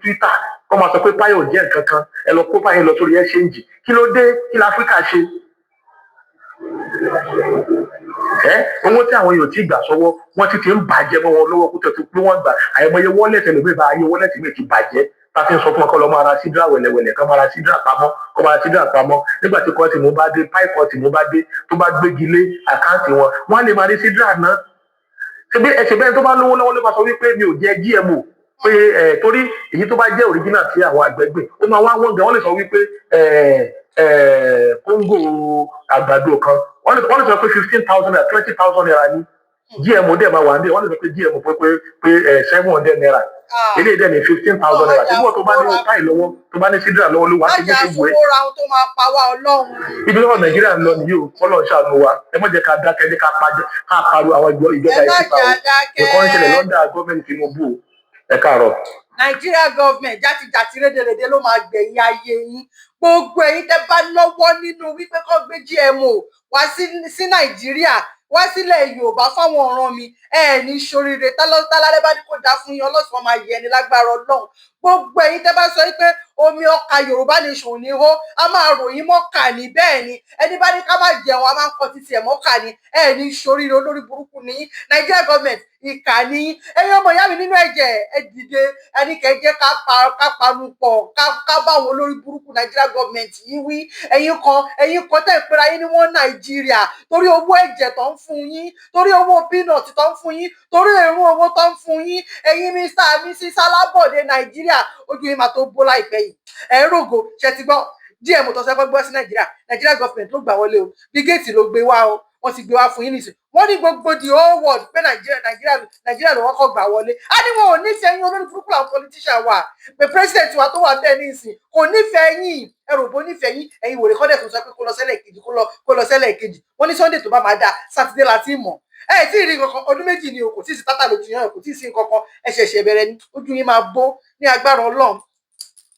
Twitter, kọ́ máa sọ pé Pi ò jẹ́ nǹkan kan, ẹ lọ kó Pi lọ sórí exchange. Kí ló dé? Kí l'Áfíríkà ṣe? Ẹ owó tí àwọn èèyàn ti gbà sọ́wọ́, wọ́n ti ń bàjẹ́ mọ́ wọn lọ́wọ́ kó tó ti pé wọ́n gbà. Àìmọye wallet ẹlòmíì bá ayé wallet mi ti bàjẹ́, tá a fi ń sọ fún wọn kọ́ lọ́ máa ra Sidra wẹ̀lẹ̀wẹ̀lẹ̀, kọ́ máa ra Sidra pamọ́, kọ́ máa ra Sidra pamọ́. Nígbà tí kọ́ọ̀tì mú bá dé, Pi kọ́ọ̀tì mú bá dé, tó bá gbégi lé account wọn, wọ́n á lè máa rí Sidra ná. Ṣebí ẹsẹ̀ bẹ́ẹ̀, tó bá lówó lọ́wọ́ ló máa sọ wípé mi ò jẹ GMO, pé ẹ torí èyí tó bá jẹ́ original tí àwọn àgbẹ̀ gbìn, ó máa wá wọ́n gan. Wọ́n lè sọ wípé ẹ ẹ kóńgò àgbàdo kan, wọ́n lè sọ pé 15,000 naira, ₦20,000 ní. GMO dẹ̀ máa wà ní, wọ́n lè sọ pé GMO pé ₦700, eléyìí dẹ̀ ní ₦15,000. Ṣùgbọ́n tó bá ní Pi lọ́wọ́, tó bá ní Sidra lọ́wọ́, ló wá ṣe bí ṣe wù ẹ́.
Má jà ohun tó máa pa wá, Ọlọ́run.
Ibi lọ́wọ́ Nàìjíríà ń lọ nìyí o. Kọ́lọ̀ ń ṣàánú wa. Ẹ má jẹ́ ká dákẹ́, jẹ́ ká pariwo àwọn ìjọba yìí síta o. Nǹkan ń ṣẹlẹ̀ lọ́dà gọ́ọ̀mẹ̀ntì Tinubu o. Ẹ káàárọ̀.
Nàìjíríà government, játijàti rédèrèdè ló máa gbẹ̀yìn ayé yín. Gbogbo ẹ̀yin tẹ́ bá lọ́wọ́ nínú wípé kó gbé GMO wá sí Nàìjíríà, wá sílẹ̀ Yorùbá fáwọn ọ̀ràn mi, ẹ ní ṣoríire. Tálálẹ́ bá ní kó dáa fún yín, ọlọ́sàn máa yẹ ni lágbára Ọlọ́run. Gbogbo ẹ̀yin tẹ́ bá sọ wípé omi ọkà Yorùbá nation ní hó, a máa ròyìn mọ́kà ní. Bẹ́ẹ̀ ni, ẹni bá ní ká má jẹun, a máa ń kọ títí ẹ̀ mọ́kà ní. Ẹ ní ṣoríire, olórí burúkú ní Nàìjíríà government, ìkà ní. Ẹ̀yin ọmọ ìyá mi nínú ẹ̀jẹ̀, ẹ dìde, ẹni kẹ́ jẹ́ ká panu pọ̀, ká bá àwọn olórí burúkú Nàìjíríà government yìí wí. Ẹ̀yin kan tẹ̀ ń pera yín ní wọ́n Nàìjíríà, torí owó ẹ̀jẹ̀ tó ń fún yín, torí owó peanut tó ń fún yín, torí èrún owó tó ń fún yín, ẹ̀yin Mr and Mrs Alábọ̀dé Nàìjíríà, ojú yín máa tó bó láìpẹ́ yìí. Ẹ̀ ń rògo ṣe ti gbọ́ GMO tó sẹ́kọ́ gbọ́ sí Nàìjíríà. Nàìjíríà government ló gbà wọlé o. Bill Gates ló gbé wá o. Wọ́n ti gbé wá fún yín nìsín. Wọ́n ní gbogbo the whole world pé Nàìjíríà ló wọ́n kọ́ gbà wọlé. Á ní wọn ò nífẹ̀ẹ́ yín. Olórí burúkú làwọn politician wà, pé president wa tó wà bẹ́ẹ̀ nísìn kò nífẹ̀ẹ́ yín. Ẹrù bó nífẹ̀ẹ́ yín. Ẹ̀yin wòlé kọ́dẹ̀ tó sọ pé kó lọ sẹ́lẹ̀ kejì, kó lọ sẹ́lẹ̀ kejì. Wọ́n ní Sunday tó bá máa dáa, Sátidé la ti mọ̀. Ẹ tí ì rí nǹkan. Ọdún 2 ni o, kò tí ì sí tátà lójú yẹn, kò tí ì sí nǹkan kan. Ẹ ṣẹ̀ṣẹ̀ bẹ̀rẹ̀ ni. Ojú yín máa bó ní agbára Ọlọ́run.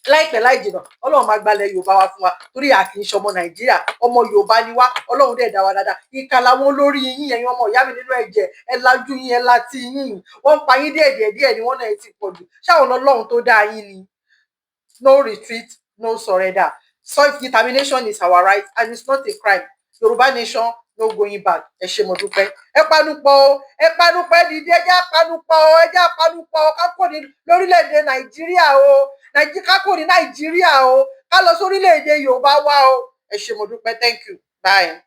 Láìpẹ́ láì jìnnà, Ọlọ́run máa gbalẹ̀ Yorùbá wa fún wa, torí a kì í ṣọmọ Nàìjíríà, ọmọ Yorùbá ni wá. Ọlọ́run dẹ̀ dá wa dáadáa. Ìkà làwọn olórí yín. Ẹ̀yin ọmọ ìyá mi nínú ẹ̀jẹ̀, ẹ lajú yín, ẹ láti yín. Wọ́n ń pa yín díẹ̀ díẹ̀ díẹ̀ ni wọ́n náà ti pọ̀ jù. Ṣáwọn Ọlọ́run tó dá yín ni? No retreat, no surrender. Self determination is our right and it's not a crime. Yorùbá nation, no. No going back. Ẹ ṣé, mo dúpẹ́. Ẹ panupọ̀ o, ẹ panupọ̀, ẹ dìde, ẹ jẹ́ àpanupọ̀ o, ẹ jẹ́ àpanupọ̀ o, ká kúrò ní lórílẹ̀-èdè Nàìjíríà o, ká kúrò ní Nàìjíríà o, ká lọ sórílẹ̀-èdè Yorùbá wa o. Ẹ ṣé, mo dúpẹ́. Thank you, bye.